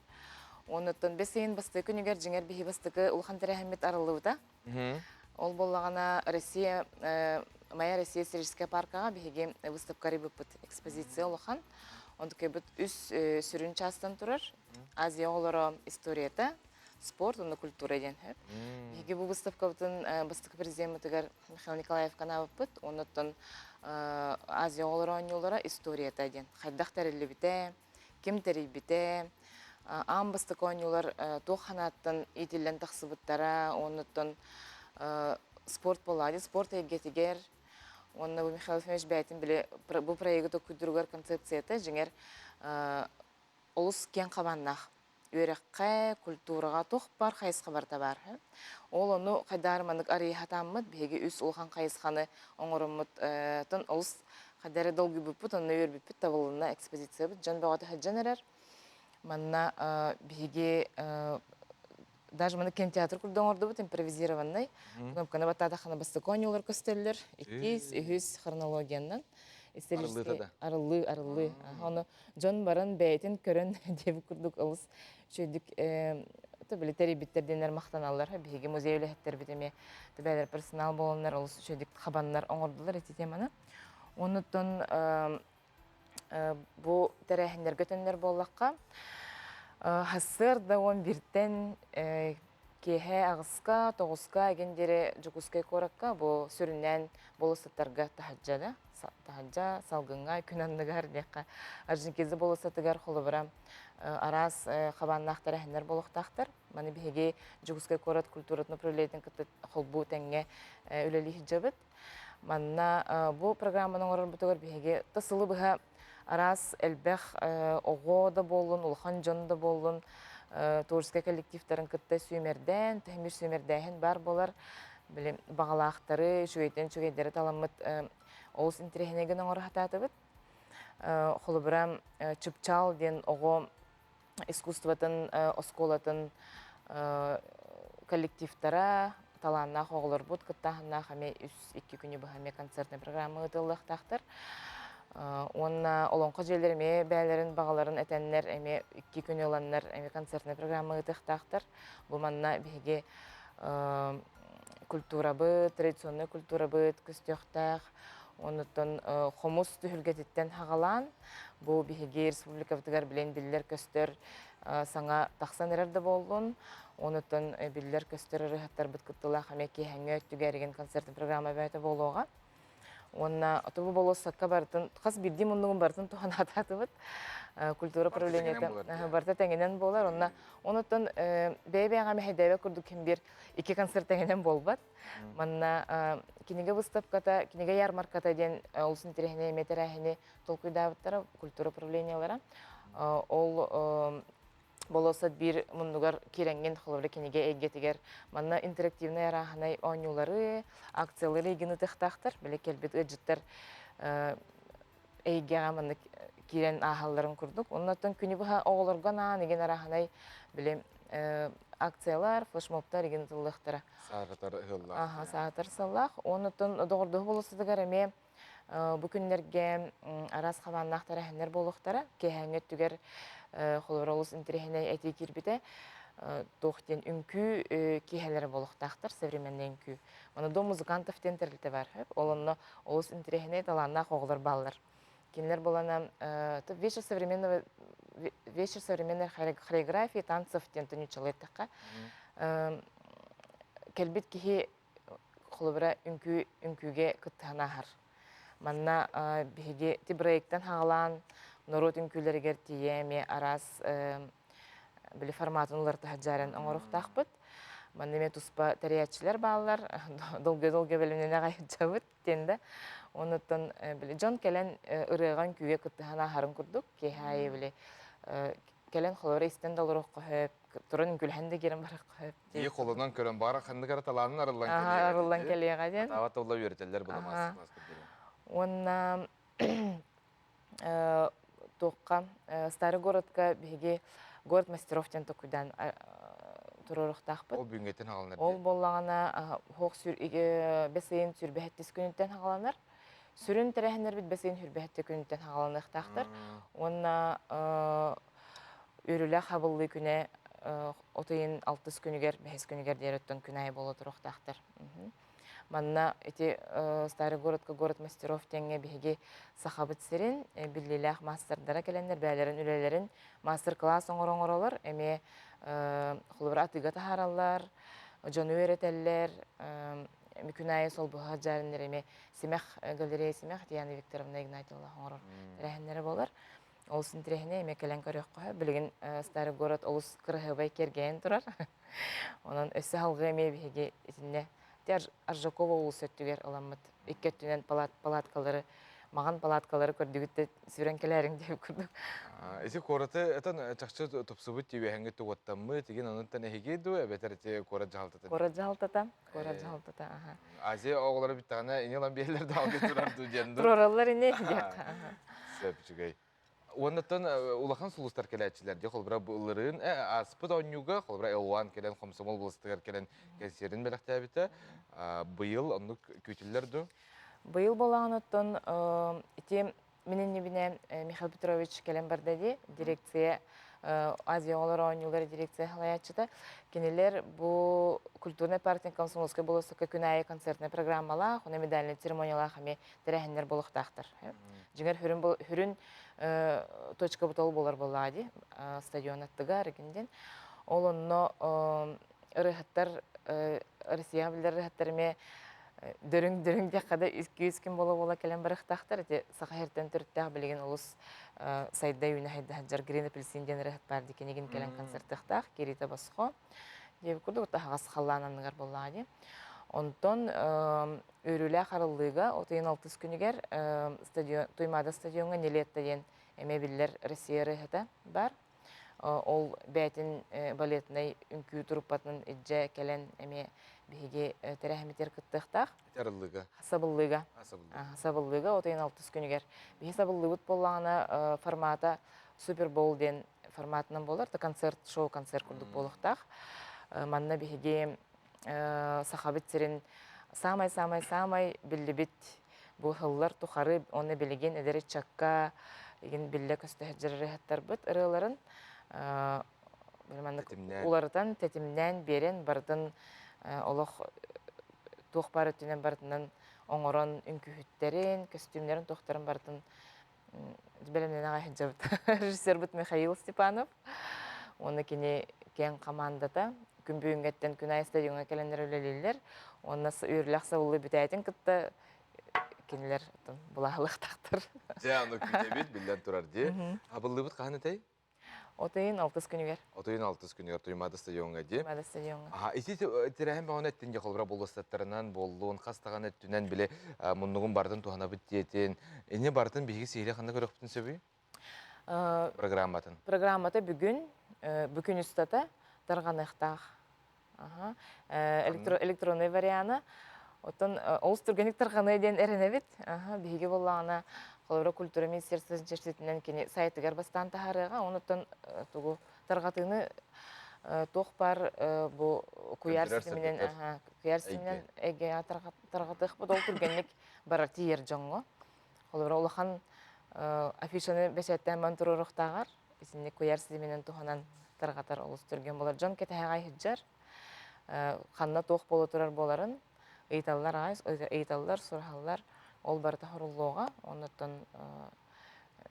Оннуттан бэс ыйын бастакы күнүгэр дьиҥэр биһи бастакы улахан тэрээһиммит арыллыбыта. Ол буоллаҕына Россия Моя Россия историческая паркаҕа биһиги выставка арыйбыппыт экспозиция улахан. Онтукайбыт үс сүрүн чаастан турар. Азия оҕолоро историята, спорт уонна культура диэн сөп. Биһиги бу выставкабытын бастакы президеммытыгар Михаил Николаевка анаабыппыт. Оннуттан Азия оҕолоро оонньуулара историята диэн. Хайдах тэриллибитэ, ким тэрийбитэ, аан бастакы оонньуулар туох ханааттан иитиллэн тахсыбыттара, оннуттан спорт буоллаҕа спорт эйгэтигэр уонна бу Михаил Ефимович бэйэтин били бу проегы токуйдуругар концепцията дьиҥэр олус киэҥ хабааннаах үөрэххэ, культураҕа туох баар хайысха барыта баар. Ол ону хайдаар маннык арыйыһатааммыт биһиги үс улахан хайысханы оҥороммут тон олус хайда эрэ долгуйбуппут, онно үөрбүппүт табылынна экспозициябыт дьон бөҕөтө сылдьан эрэр. Манна биһиги даже маны кинотеатр курдук оҥордубут импровизированный. Кнопканы баттаатаххына бастакы оонньуулар көстөллөр. Иккис, үһүс хронологиянан. Арыллыыта да. Арыллыы, арыллыы. Ону дьон баран бэйэтин көрөн диэбит курдук олус үчүгэйдик били тэрийбиттэр диэннэр махтаналлар. Биһиги музей үлэһиттэрбит эмиэ бэйэлэр персонал буоланнар олус үчүгэйдик хабаннар оҥордулар ити теманы. Оннуттан бу тэрээһиннэргэ төннөр буоллахха, сарсыарда уон бииртэн киэһэ аҕыска, тоҕуска эгин диэри Дьокуускай куоракка бу сүрүннээн болуоссаттарга таһырдьа да, таһырдьа салгыҥҥа күн анныгар диэххэ Орджоникидзе болуоссатыгар холобура араас хабааннаах тэрээһиннэр буолуохтаахтар. Маны биһиги Дьокуускай куорат культуратын управлениетын кытта холбуу тэҥҥэ үлэлии сылдьабыт. Манна бу программаны оҥорорбутугар биһиги та сылы быһа араас элбэх оҕо да буоллун, улахан дьон да буоллун творческай коллективтарын кытта сүүмэрдээн, тэһимир сүүмэрдээһин баар буолар. Били баҕалаахтары, үчүгэйтэн үчүгэйдэри таламмыт олус интэриэһинэй гына оҥоро сатаатыбыт. Холобура, Чыпчаал диэн оҕо искусствотын оскуолатын коллективтара, талааннаах оҕолорбут кыттааһыннаах эмиэ үс-икки күнү быһа эмиэ концертнай программа ыытыллыахтаахтар. Уонна Олоҥхо дьиэлэр эмиэ бэйэлэрин баҕаларын этэннэр эмиэ икки күнү ыланнар эмиэ концертнай программа ыытыахтаахтар. Бу манна биһиги культурабыт, традиционнай культурабыт көстүөхтээх. Онуттан хомус түһүлгэтиттэн хаҕалаан, бу биһиги республикабытыгар билэн биллэр-көстөр саҥа тахсан эрэр да буоллун, онуттан биллэр-көстөр ырыаһыттарбыт кыттыылаах эмиэ киэһэҥҥи өттүгэр эригин концертын программа бэйэтэ буолуоҕа. Уонна тобу болуоссакка барытын, хас биирдии муннугун барытын туһанаатаатыбыт. Культура управлениета барыта тэҥинэн буолар. Онна онуттан бэйэ-бэйэҕэ мэһэйдээбэт курдук ким биир икки концерт тэҥинэн буолбат. Манна кинигэ выставката, кинигэ ярмарката диэн олус интэриэһинэй эмиэ тэрээһини толкуйдаабыттара культура управлениелара. Ол болуоссат биир муннугар киирэҥҥин холобура кинигэ эйгэтигэр манна интерактивнай арааһынай оонньуулары, акциялары эйгин ытыахтаахтар. Били кэлбит ыалдьыттар эйгэҕэ маннык киирэн ааһалларын курдук. Оннуттан күнү быһа оҕолорго анаан игин арааһынай били акциялар, флешмобтар игин ытыллыахтара. Саатар ыһыллаах. Аха, саатар сыллаах. Оннуттан доҕордоһуу болуоссатыгар эмиэ бу күннэргэ араас хабааннаах тэрээһиннэр буолуохтара. Киэһээҥҥи өттүгэр холобура олус интэриэһинэй этии киирбитэ. Туох диэн үҥкүү киэһэлэрэ буолуохтаахтар, современный үҥкүү. Аны Дом музыкантов диэн тэрилтэ баар. Ол онно олус интэриэһинэй талааннаах оҕолор бааллар. Кинилэр буолана вечер современного вечер современной хореографии танцев диэн нууччалыы эттэххэ кэлбит киһи холобура үҥкүү үҥкүүгэ кыттыһан ааһар. Манна биһиги ти проектан хаҕалаан норуот үҥкүүлэригэр тиийэ эмиэ араас били форматын уларыта сылдьарын оҥоруохтаахпыт. Манна эмиэ туспа тэрийээччилэр бааллар, долгуйа-долгуйа бэлэмнэнэ аҕай сылдьабыт диэн да. Онуттан били дьон кэлэн ырыаҕа үҥкүүгэ кыттыһан ааһарын курдук киэһэ аайы били кэлэн холобура истэн да олоруохха сөп, туран үҥкүүлэһэн да киирэн барыахха сөп. Киһи холонон көрөн баара ханнык эрэ талаанын арыллан кэлиэҕэ. Арыллан кэлиэҕэ диэн. Атаабат тылла үөрэтэллэр була мастер-класс Уонна туохха Старый городка биһиги город мастеров диэн токуйдаан туруоруохтаахпыт. Ол бүгүҥҥэттэн хааланар. Ол буоллаҕына хоох бэс ыйын сүрбэһэттис күнүттэн хааланар. Сүрүн тэрээһиннэрбит бэс ыйын сүрбэһэттэ күнүттэн хааланыахтаахтар. Уонна үөрүүлээх хабыллыы күнэ от ыйын алтыс күнүгэр, бэһис күнүгэр диэри оттон күн аайы буола туруохтаахтар. Манна ити Старый городка город мастеров диэҥҥэ биһиги Сахабыт сирин биллиилээх маастардара кэлэннэр бэйэлэрин үлэлэрин мастер-класс оҥоро-оҥоролор, эмиэ холобура атыыга таһаараллар, дьону үөрэтэллэр, күн аайы солбуһа дьаарыннар эмиэ Симэх галерея Симэх Татьяна Викторовна Игнатьева оҥорор тэрээһиннэрэ буолар. Олус интэриэһинэй эмиэ кэлэн көрүөххэ. Билигин Старый город олус кыраһыабай киэргэйэн турар. Онон өссө салгыы эмиэ биһиги итиннэ Аржакова улуус өттүгэр ыламмыт икки өттүнэн палаткалары маҕан палаткалары көрдүгүт да сүрэн кэлээриҥ диэбит курдук. Ити куораты этэн чахчы тупсубут тиүөһэҥҥит тугуттаммыт, тигин онуттан эһиги дуу эбэтэр ити куорат дьаһалтата? Куорат дьаһалтата, куорат дьаһалтата, аха. Азия оҕолоро бүттэҕинэ ини ылан биэрэллэр да алгы турар дуу диэн дуу. Турараллар ини диэххэ. Сөп үчүгэй. Уоннаттан улахан сулустар кэлээччилэр дии холобура былырыын ааспыт оонньууга холобура Элуан кэлэн Хомсомол быластыгар кэлэн кэнсиэрин бэлэхтээбитэ. Быйыл оннук күүтүллэр дуу? Быйыл буолаҕын оттон ити мин иннибинэ Михаил Петрович кэлэн барда дии дирекция Азия оҕолор оонньуулар дирекция салайааччыта. Кинилэр бу культурнай партия комсомольскай болуоссакка күн аайы концертнай программалаах, уонна медальнай церемониялаах эмиэ тэрээһиннэр буолуохтаахтар. Дьиҥэр хүрүн хүрүн точка бутол буолар буоллаҕа дии стадион аттыгар диэн. Ол онно ырыаһыттар Россияҕа биллэр ырыаһыттар эмиэ дөрүҥ-дөрүҥ диэххэ да үс күн буола-буола кэлэн барыахтаахтар. Ити Саха сиртэн төрүттээх билигин олус сайда үүнэ сайда сылдьар Грин Апельсин диэн ырыаһыт баар дии кинигин кэлэн концертыахтаах Кирита Босхо диэбит курдук таһаҕас халлаан анныгар буоллаҕа дии. Онтон үөрүүлээх арыллыыга от ыйын алтыс күнүгэр стадион Туймаада стадиоҥҥа Нилетто диэн эмиэ биллэр Россия ырыаһыта баар. Ол бэйэтин балетнай үҥкүү труппатын илдьэ кэлэн эмиэ биһиги тэрээһиммитигэр кыттыахтаах. Арыллыыга. Сабыллыыга. Сабыллыыга от ыйын алтыс күнүгэр. Биһи сабыллыыбыт буоллаҕына формата Супербол диэн форматынан буолар, концерт, шоу-концерт курдук буолуохтаах. Манна биһиги Сахабыт сирин саамай-саамай-саамай биллибит бу сыллар тухары уонна билигин эдэр ыччакка игин биллэ көстө сылдьар ырыаһыттарбыт ырыаларын маннык уларытан, тэтимнээн биэрэн барытын олох туох баар өттүнэн барытынан оҥорон үҥкүүһүттэрин, көстүүмнэрин туохтарын барытын бэлэмнэнэ аҕай сылдьабыт. Режиссербыт Михаил Степанов уонна кини киэҥ хамаандата күн бүгүҥҥэттэн күн аайы стадиоҥҥа кэлэннэр үлэлииллэр. Уонна үөрүүлээх сабыллыы бүтээтин кытта кинилэр былаһылыахтаахтар. Дьэ, ону күүтэбит, биллэн турар дии. Абыллыыбыт хаһан этэй? От ыйын алтыс күнүгэр. От ыйын алтыс күнүгэр Туймаада стадиоҥҥа дии. Туймаада стадиоҥҥа. Аха, ити тэрээһин бөҕөнү эттин дьэ холобура болуоссаттарынан буоллун, хас даҕаны өттүнэн били муннугун барытын туһанабыт диэтин. Инньэ барытын биһиги сиһилии ханна көрүөхпүтүн сөбүй? Программатын. Программата бүгүн, бу күн устата тарҕаныахтаах. Электронный вариана. Оттон олус түргэнник тарҕаныа диэн эрэнэбит. Биһиги буоллаҕына, холобура, культура министерствотын чэрчитинэн кини сайтыгар бастаан таһаарыаҕа. Онуттан тугу тарҕатыыны туох баар бу куйаар ситиминэн куйаар ситиминэн эйгэҕэ тарҕатыахпыт. Ол түргэнник барар тиийэр дьоҥҥо. Холобура, улахан афишаны бэчээттээн баран туруоруохтааҕар итинник куйаар ситиминэн туһанан тарҕатар олус түргэн буолар. Дьон кэтэһэҕэ сылдьар, ханна туох буола турар буоларын ыйыталлар аҕай, ыйыталлар, сураһаллар. Ол барыта хоруллуоҕа. Оннуттан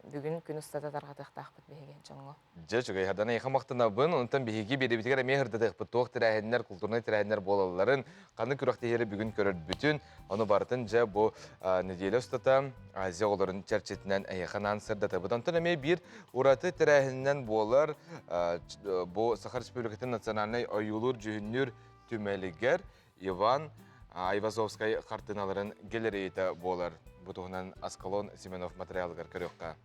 Бүгүн күн устата тарҕатыахтаахпыт биһиги дьоҥҥо. Дьэ, үчүгэй Хардана эйиэхэ махтанабын. Онтон биһиги биэрэбитигэр эмиэ сырдатыахпыт туох тэрээһиннэр, култуурунай тэрээһиннэр буолалларын, ханнык күрэхтэһиилэри бүгүн көрөрбүтүн, ону барытын дьэ бу нэдиэлэ устата Азия оҕолорун чэрчитинэн эйиэхэ анаан сырдатабыт. Онтон эмиэ биир ураты тэрээһининэн буолар бу Саха Республикатын национальнай ойуулуур-дьүһүннүүр түмэлигэр Иван Айвазовскай хартыыналарын галереята буолар. Бу туһунан Аскалон Семенов материалыгар көрүөххэ.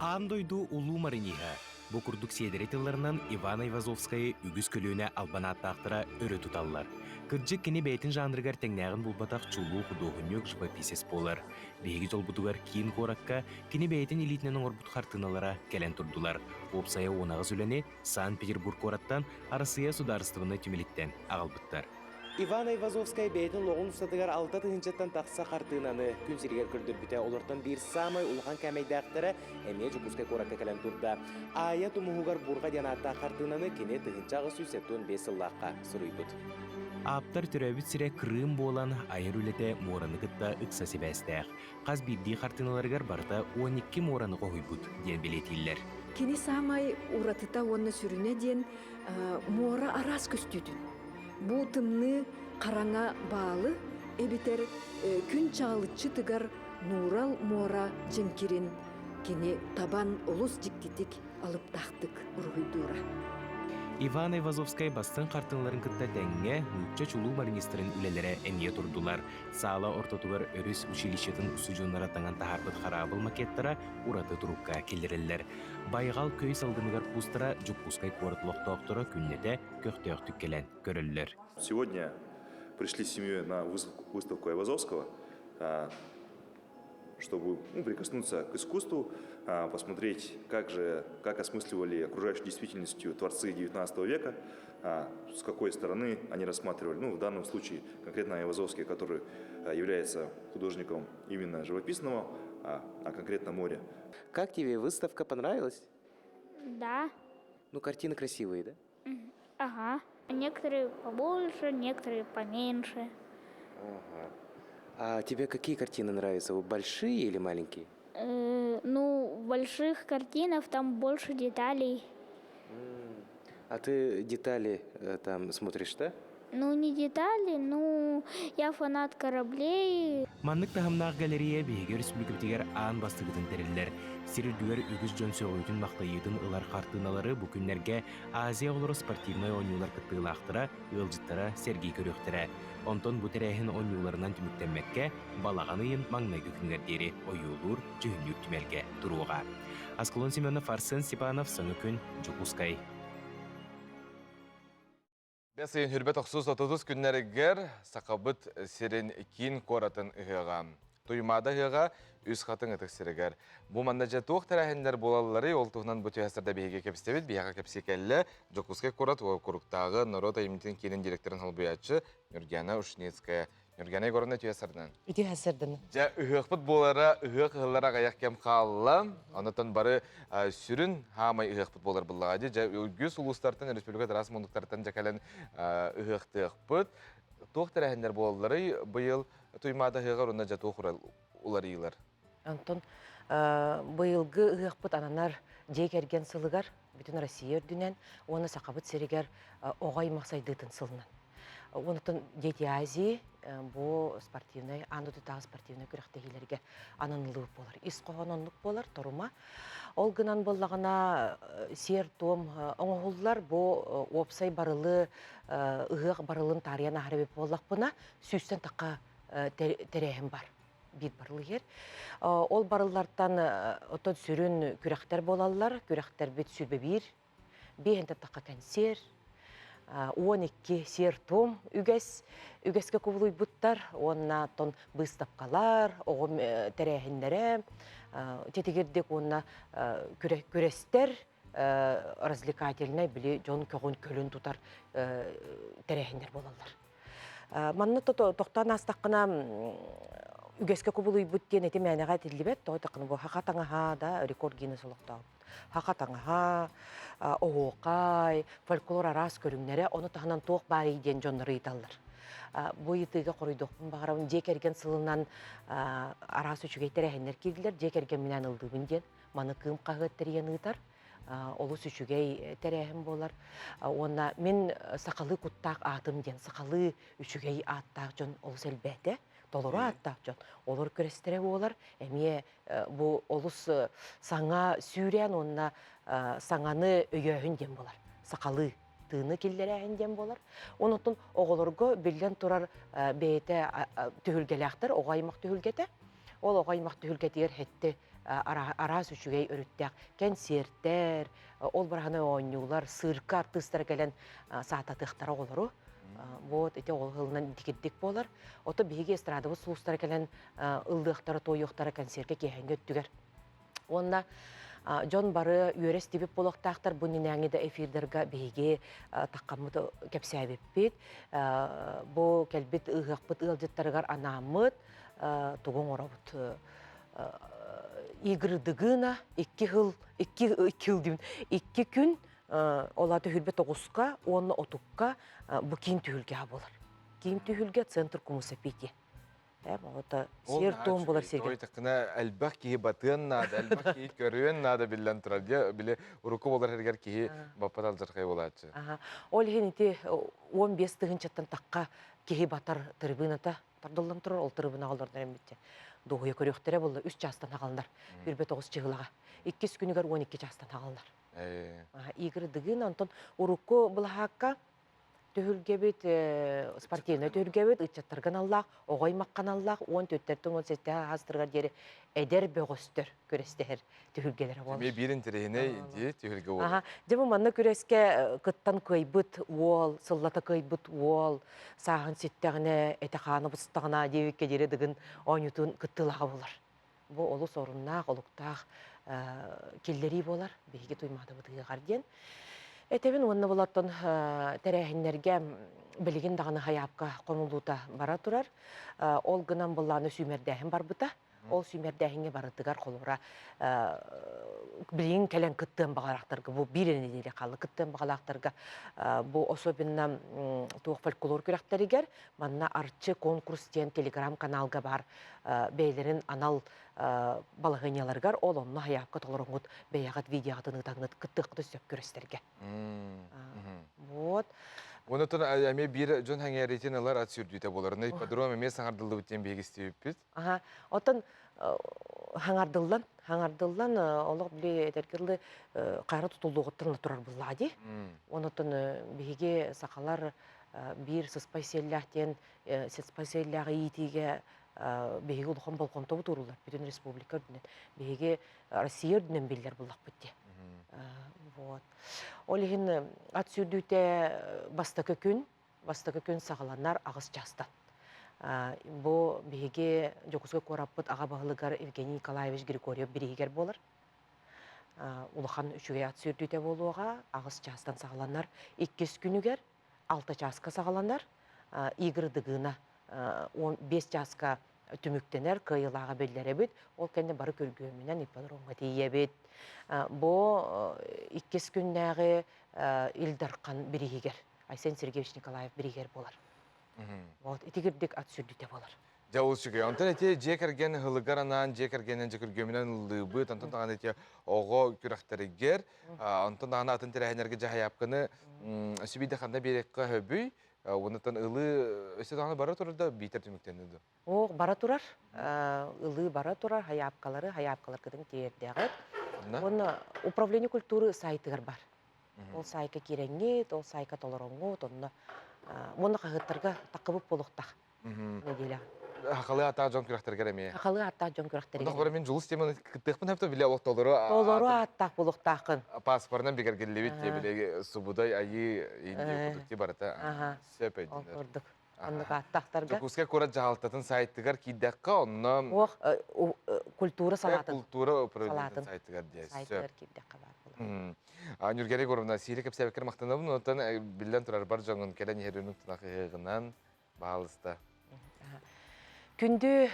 Аан дойду улуу мариниһа. Бу курдук сиэдэрэй тылларынан Иван Айвазовскайы үгүс көлүөнэ албан ааттаахтара өрө туталлар. Кырдьык кини бэйэтин жанрыгар тэҥнээҕин булбатах чулуу худуоһунньук живописец буолар. Биһиги дьолбутугар киин куоракка кини бэйэтин илиитинэн оҥорбут хартыыналара кэлэн турдулар. Уопсайа 18 үлэни Санкт-Петербург куораттан Арассыыйа судаарыстыбаннай түмэлиттэн аҕалбыттар. Иван Айвазовскай бэйэтин олоҕун устатыгар алта тыһыынчаттан тахса хартыынаны күн сиригэр көрдөрбүтэ. Олортон биир саамай улахан кээмэйдээхтэрэ эмиэ Дьокуускай куоракка кэлэн турда. Аайа тумуһугар бурҕа диэн ааттаах хартыынаны кини 1875 сыллаахха суруйбут. Ааптар төрөөбүт сирэ Крым буолан, айар үлэтэ муораны кытта ыкса сибээстээх. Хас биирдии хартыыналарыгар барыта 12 муораны хоһуйбут диэн бэлиэтииллэр. Кини саамай уратыта уонна сүрүнэ диэн муора араас көстүүтүн. Бу тымныы хараҥа баалы эбэтэр күн чаҕылыччы тыгар нуурал муора дьэҥкирин кини табан олус дьиктитик алыптаахтык уруһуйдуура. Иван Айвазовскай бастыҥ хартыыналарын кытта тэҥҥэ нуучча чулуу мариниистарын үлэлэрэ эмиэ турдулар. Саала ортотугар өрүс училищетын устудьуоннара таҥан таһаарбыт хараабыл макеттара ураты турукка киллэрэллэр. Байҕал көй салгыныгар куустара Дьокуускай куорат олохтоохторо күннэтэ көхтөөхтүк кэлэн көрөллөр. Сегодня пришли с семьей на выставку Айвазовского, чтобы ну, прикоснуться к искусству, посмотреть, как же, как осмысливали окружающую действительностью творцы XIX века, с какой стороны они рассматривали, ну, в данном случае конкретно Айвазовский, который является художником именно живописного, а конкретно моря. Как тебе выставка понравилась? Да. Ну, картины красивые, да? Ага. Некоторые побольше, некоторые поменьше. Ага. А тебе какие картины нравятся? Большие или маленькие? Ну, больших картинах там больше деталей. А ты детали там смотришь, да? Ну, не детали, ну, я фанат кораблей. Маннык таһымнаах галерея биһиги өрөспүүбүлүкэбитигэр аан бастакытын тэриллэр. Сир үрдүгэр үгүс дьон сөҕүүтүн-махтайыытын ылар хартыыналары бу күннэргэ Азия оҕолоро спортивнай оонньуулар кыттыылаахтара, ыалдьыттара сэргии көрүөхтэрэ. Онтон бу тэрээһин оонньууларынан түмүктэммэккэ, балаҕан ыйын маҥнайгы күнүгэр диэри ойуулуур, дьүһүннүүр түмэлгэ туруоҕа. Аскалон Семенов, Арсен Степанов, Саҥа күн, Дьокуускай. Бэс ыйын хүрбэт охсус отутус күннэригэр Сахабыт сирин киин куоратын ыһыаҕа. Туймаада ыһыаҕа Үс Хатыҥ ытык сиригэр. Бу манна дьэ туох тэрээһиннэр буолалларый, ол туһунан бу түһэстэрдэ биһиги кэпсэбит. Биһиэхэ кэпсии кэллэ Дьокуускай куорат уокуруктааҕы норуот айымньытын киинин директорын солбуйааччы Нюргиана Ушницкая. Нюргиана Егоровна үтүө сардан. Үтүө сардан. Дьэ, ыһыахпыт буолара, ыһыах ыһыллара аҕыйах кэм хаалла. Онотон бары сүрүн хаамай ыһыахпыт буолар буллаҕа дии. Дьэ, үгүс улуустартан, республика араас муннуктарыттан дьэ кэлэн ыһыахтыахпыт. Туох тэрээһиннэр буолалларый быйыл Туймаада ыһыаҕар уонна дьэ туох уларыйыылар? Онтон быйылгы ыһыахпыт ананар дьиэ кэргэн сылыгар бүтүн Россия үрдүнэн уонна Сахабыт сиригэр оҕо аймах сайдыытын сылынан. Онтон Дети Азии бу спортивнай аан дойдутааҕы спортивнай күрэхтэһиилэргэ ананыллыбыт буолар. Ис хоһоон оннук буолар, торума. Ол гынан буоллаҕына сиэр-туом оҥоһуллар бу уопсай барылы ыһыах барылын таарыйан аһар эбит буоллахпына сүүстэн тахха тэрээһин бар биир барыл иһэр. Ол барыллартан оттон сүрүн күрэхтэр буолаллар. Күрэхтэрбит сүүрбэ биир биэһинтэн тахха кэнсиэр, 12 сиэр-туом үгэс, үгэскэ кубулуйбуттар уонна оттон быыстапкалар, оҕо тэрээһиннэрэ, тэтигирдик уонна күрэстэр, развлекательнай били дьон көҕүн көлүн тутар тэрээһиннэр буолаллар. Манна тохтоон аастаххына үгэскэ кубулуйбут диэн эти мээнэҕэ этиллибэт, тоҕо эттэххинэ бу хаха таҥаһа да рекорд Гиннес олохтообут. Хаха таҥаһа, оһуохай, фольклор араас көрүҥнэрэ, ону таһынан туох баарый диэн дьоннор ыйыталлар. Бу ыйытыыга хоруйдуохпун баҕарабын. Дьиэ кэргэн сылынан араас үчүгэй тэрээһиннэр киирдилэр. Дьиэ кэргэмминээн ыллыыбын диэн. Маны Кыым хаһыат тэрийэн ыытар. Олус үчүгэй тэрээһин буолар. Уонна мин сахалыы куттаах аатым диэн сахалыы үчүгэй ааттаах дьон олус элбээтэ. Толору ааттаах дьон. Олор күрэстэрэ буолар. Эмиэ бу олус саҥа сүүрээн уонна саҥаны өйөөһүн диэн буолар. Сахалыы тыыны киллэрээһин диэн буолар. Онон оҕолорго биллэн турар бэйэтэ түһүлгэлээхтэр, оҕо аймах түһүлгэтэ. Ол оҕо аймах түһүлгэтигэр хэтти араас үчүгэй өрүттээх кэнсиэртэр, ол бараханы оонньуулар, сыырка артыыстара кэлэн саататыахтара оҕолору. Вот ити оҕо ыһылынан дикирдик буолар. Ото биһиги эстрадабыт сулустара кэлэн ыллыахтара, туойуохтара концерка киэһэҥҥэ өттүгэр. Уонна дьон бары үөрэ истибит буолуохтаахтар. Бу иннинээҥи да эфирдарга биһиги таххаммыт кэпсээбиппит. Бу кэлбит ыһыахпыт ыалдьыттарыгар анааммыт тугу оҥоробут? Игры Дыгына икки хыл икки икки хыл диибин икки күн ол аата түһүлбэ тоҕуска уонна отукка бу киин түһүлгэҕэ буолар. Киин түһүлгэ центр кумусапити. Оҕото сиэр туом булар сиргэ. Той такына элбэх киһи батыан наада, элбэх киһи көрүөн наада биллэн турар. Дьэ, били уруку болар эргэр киһи баппат алдьархай буолааччы. Ол иһин ити 15 тыһыынчаттан тахха киһи батар трибуната тардыллан турар, ол трибунаҕа олордор эммитчэ. Дуоһуйа көрүөхтэрэ буолла, үс чаастан аҕалынар. Үрбэ тоҕус чыһылаҕа. Иккис күнүгэр 12 чаастан аҕалынар. Игорь Дыгын, онтон урукку былаһаакка Түһүлгэбит спортивнай түһүлгэбит ыччаттарга аналлаах, оҕо аймахха аналлаах 14-тэн 17 аастарыгар диэри эдэр бөҕөстөр күрэстэһэр түһүлгэлэрэ буолар. Эмиэ биир интэриэһинэй дии түһүлгэ буолар. Дьэ бу манна күрэскэ кыттан кыайбыт уол, сыллата кыайбыт уол, сааһын ситтэҕинэ, этэ-хаана быстаҕына диэбиккэ диэри Дыгын оонньуутун кыттыылааҕа буолар. Бу олус оруннаах, олуктаах киллэрии буолар. Биһиги Туймаадабыт ыһыаҕар диэн. Этэбин уонна булаттан тэрээһиннэргэ билигин даҕаны хайаапка хомуллуута бара турар. Ол гынан былааны сүүмэрдээһин барбыта. Ол сүүмэрдээһиҥҥэ барытыгар холобура билигин кэлэн кыттыан баҕалаахтарга бу биир эрэ нэдиэлэ хаалла кыттыан баҕалаахтарга бу особенно туох фольклор күрэхтэригэр манна Арчы конкурс диэн телеграм-каналга баар бэйэлэрин анал балаһыанньаларыгар ол онно хайаакка толороҥҥут бэйэҕит видеоҕытын ыытаҥҥыт кыттыаххытын сөп күрэстэргэ. Вот. Онотон эмиэ биир дьон сэҥээриитин ылар ат сүүрдүүтэ буолар. Онно ипподром эмиэ саҥардыллыбыт диэн биһиги истибиппит. Аха. Оттон хаҥардыллан, хаҥардыллан олох били этэргэ дылы хара тутуллуоҕуттан турар буллаа дии. Онотон биһиги сахалар биир сыспай сиэллээх диэн сыспай сиэллээҕи иитиигэ биһиги улахан болҕомтобут ууруллар бүтүн республика үрдүнэн. Биһиги Россия үрдүнэн биллэр буллахпыт дии. Вот. Ол иһин ат сүүрдүүтэ бастакы күн, бастакы күн саҕаланар аҕыс чаастан. Бу биһиги Дьокуускай куораппыт аҕа баһылыгар Евгений Николаевич Григорьев бирииһигэр буолар. Улахан үчүгэй ат сүүрдүүтэ буолуоҕа, аҕыс чаастан саҕаланар. Иккис күнүгэр алта чааска саҕаланар, Игры Дыгына 15 чааска түмүктэнэр, кыайыылааҕа биллэрэбит. Ол кэннэ бары күргүөмүнэн ипподромҥа тиийэбит. Бу иккис күннээҕи Ил Дархан бирииһигэр, Айсен Сергеевич Николаев бирииһигэр буолар. Вот итигирдик ат сүрдүтэ буолар. Дьэ ол үчүгэй. Онтон ити дьиэ кэргэн ыһылыгар анаан дьиэ кэргэнинэн дьэ күргүөмүнэн ыллыыбыт. Онтон даҕаны ити оҕо күрэхтэригэр, онтон даҕаны атын тэрээһиннэргэ дьаһайаапканы сүбүйдэ ханна биэриэххэ сөбүй? Онтон ылыы өссө даҕаны бара турар да биитэр түмүктэннэ дуо? Оо, бара турар. Ылыы бара турар. Хайаапкалары, хайаапкаларгытын тиэрдэҕит. Уонна управление культуры сайтыгар бар. Ол саайка киирэҥҥит, ол саайка толороҥҥут, онно уонна хаһыаттарга таххыбыт буолуохтаах. Нэдиэлэҕэ. Хахалы ааттаах дьон күрэхтэригэр эмиэ. Хахалы ааттаах дьон күрэхтэригэр. Онно мин Дьулус теманы кыттыахпын сөптө биле олох толору Толору ааттаах буолуохтааххын. Паспорынан бигэргиллибит диye биле Субудай айыы Индия курдук ти барыта сөп өйдөнөр. Ол курдук. Оннук ааттаахтарга. Дьокуускай куорат дьаһалтатын сайтыгар киирдэххэ онно Ох, культура салаатын. Культура управлениетын сайтыгар диye. Сайтыгар киирдэххэ баар буолар. Нюргера Егоровна, сири кэпсээбиккэр махтанабын, онтон биллэн турар бар дьоҥҥун кэлэн иһэр үнүк тунах ыһыаҕынан баһаалыста. Күндү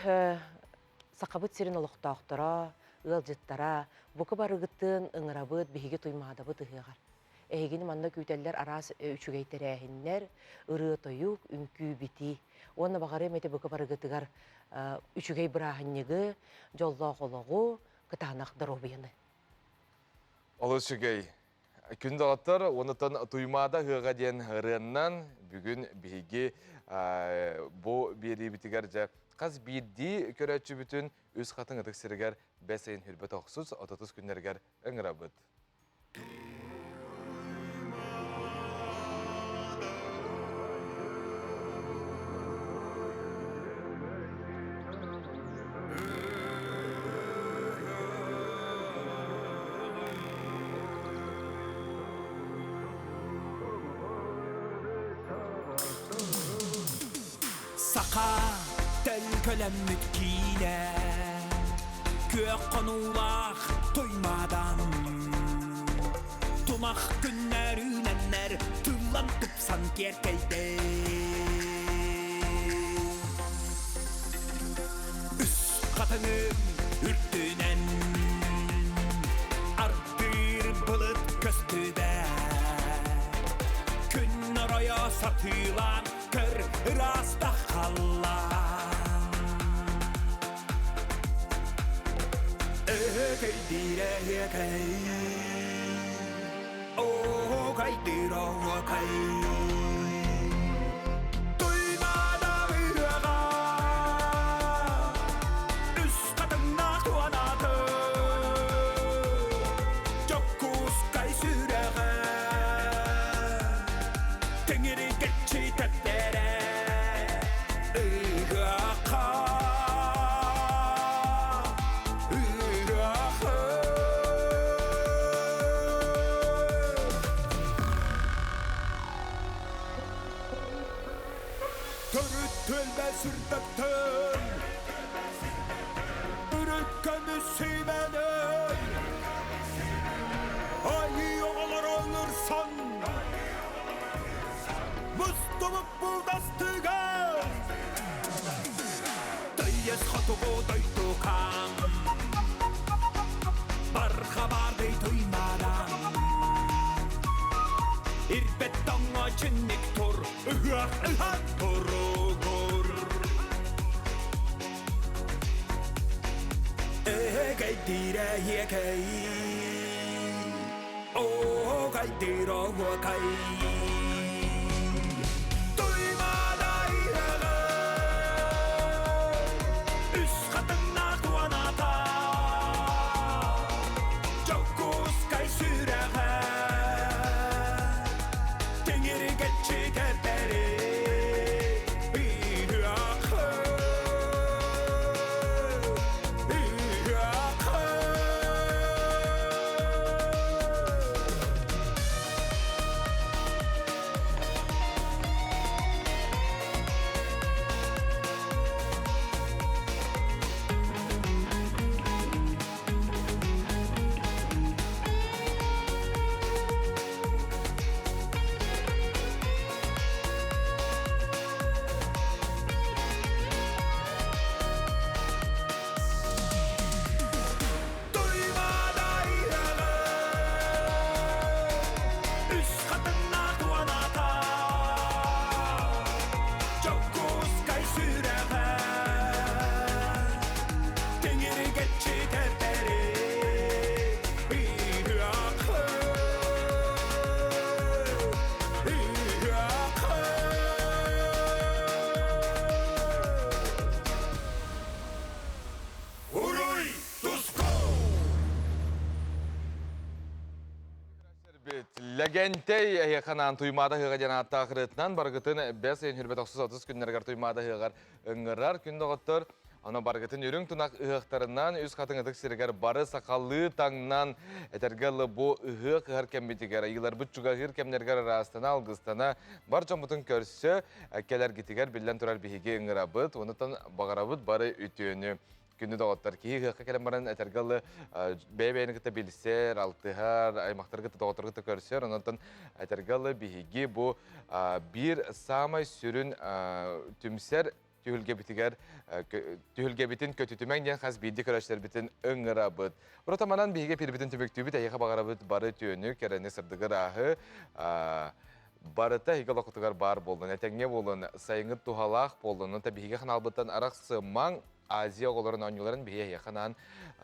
Сахабыт сирин олохтоохторо, ыалдьыттара, бука барыгытын ыҥырабыт биһиги Туймаадабыт ыһыаҕар. Эһигини манна күүтэллэр араас үчүгэй тэрээһиннэр, ырыа-тойук, үҥкүү-битии. Уонна баҕарыам этэ бука барыгытыгар үчүгэй бырааһынньыгы, дьоллоох олоҕу, кытаанах доруобуйаны. Олус үчүгэй. Күн доҕоттор, онутан Туймаада ыһыаҕа диэн ырыаннан бүгүн биһиги бу биэриибитигэр дьэ хас биирдии көрөөччүбүтүн Үс Хатыҥ ытык сиригэр бэс ыйын хүрбэт охсус отутус күннэригэр ыҥырабыт. Саха төлкөлөммүт киинэ Күөх хонуулаах Туймаадан Тумах күннэр үүнэннэр Тыллан тупсан киэркэйдэ Үс хатыҥым үрдүнэн Ардыыр былыт көстүбэт Күн оройо сатыылаан Көр ыраастах халлаан Өкөйдиирэ үөкэй Оокайдыыр оокай Туймаада ыһыаҕа Үс хатыҥнаах туонаты Дьокуускай сүрэҕэ Тэҥиргэччи тэптэрэ Ыһыахха Ыһыахха Төрүт түөлбэ сүрдэттэн Үрүт көмүс сүүмэнэн Айыы оҕолор олорсон Мустубут булдастыгар Тыйыс хотугу дойдукам Барха бардый туймадан Ирбет тоҥҥо чинник тур Ыһыах ыһан туругур Эгэй-диирэ иэкэй Оокай-диир оһуокай Туймадай ыһыаҕы Үс хатыҥнаах туоната Дьокуускай сүрэҕэ Тиҥиргэччи тэпэри Ыһыахы Ыһыахы Туймаадайыаҕы Үс хатыҥнаах туоната Дьокуускай сүрэҕэ Тиҥиргэччи тэпэри Ыһыахы Ыһыахы Уруй туску! Лэгэнтэй эһиэхэ Туймаада ыһыаҕа диэн ааттаах ырыатынан барыгытын бэс ыйын хүрбэт охсус отус күннэригэр Туймаада ыһыаҕар ыҥырар күн доҕоттор. Ону барыгытын үрүҥ тунах ыһыахтарынан үс хатыҥ ытык сиригэр бары сахалыы таҥнан этэргэ дылы бу ыһыах ыһар кэммитигэр ыйыыларбыт чугаһыыр кэмнэригэр ыраастана, алгыстана бар дьоммутун көрсө кэлэргитигэр биллэн турар биһиги ыҥырабыт. Онутан баҕарабыт бары үтүөнү. Күндү доҕоттор, киһи ыһыахха кэлэн баран этэргэ дылы бэйэ-бэйэни кытта билсэр, алтыһар, аймахтары кытта, доҕоттору кытта көрсөр. Онон этэргэ дылы биһиги бу биир саамай сүрүн түмсэр түһүлгэбитигэр түһүлгэбитин көтүтүмэҥ диэн хас биирдии көрөөччүлэрбитин ыҥырабыт. Урут манан биһиги эпиирбитин түмүктүүбүт, эһиэхэ баҕарабыт бары үтүөнү, кэрэни, сырдыгы ырааһы, барыта эһиги олоххутугар баар буоллун, этэҥҥэ буолун, сайыҥҥыт туһалаах буоллун. Онон биһиги ханаалбыттан арахсымаҥ, Азия оҕолорун оонньууларын биһиги эһиэхэ анаан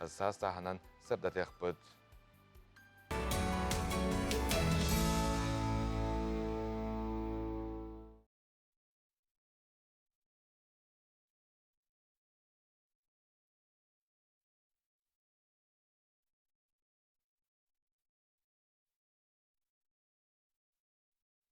саас-сааһынан сырдатыахпыт.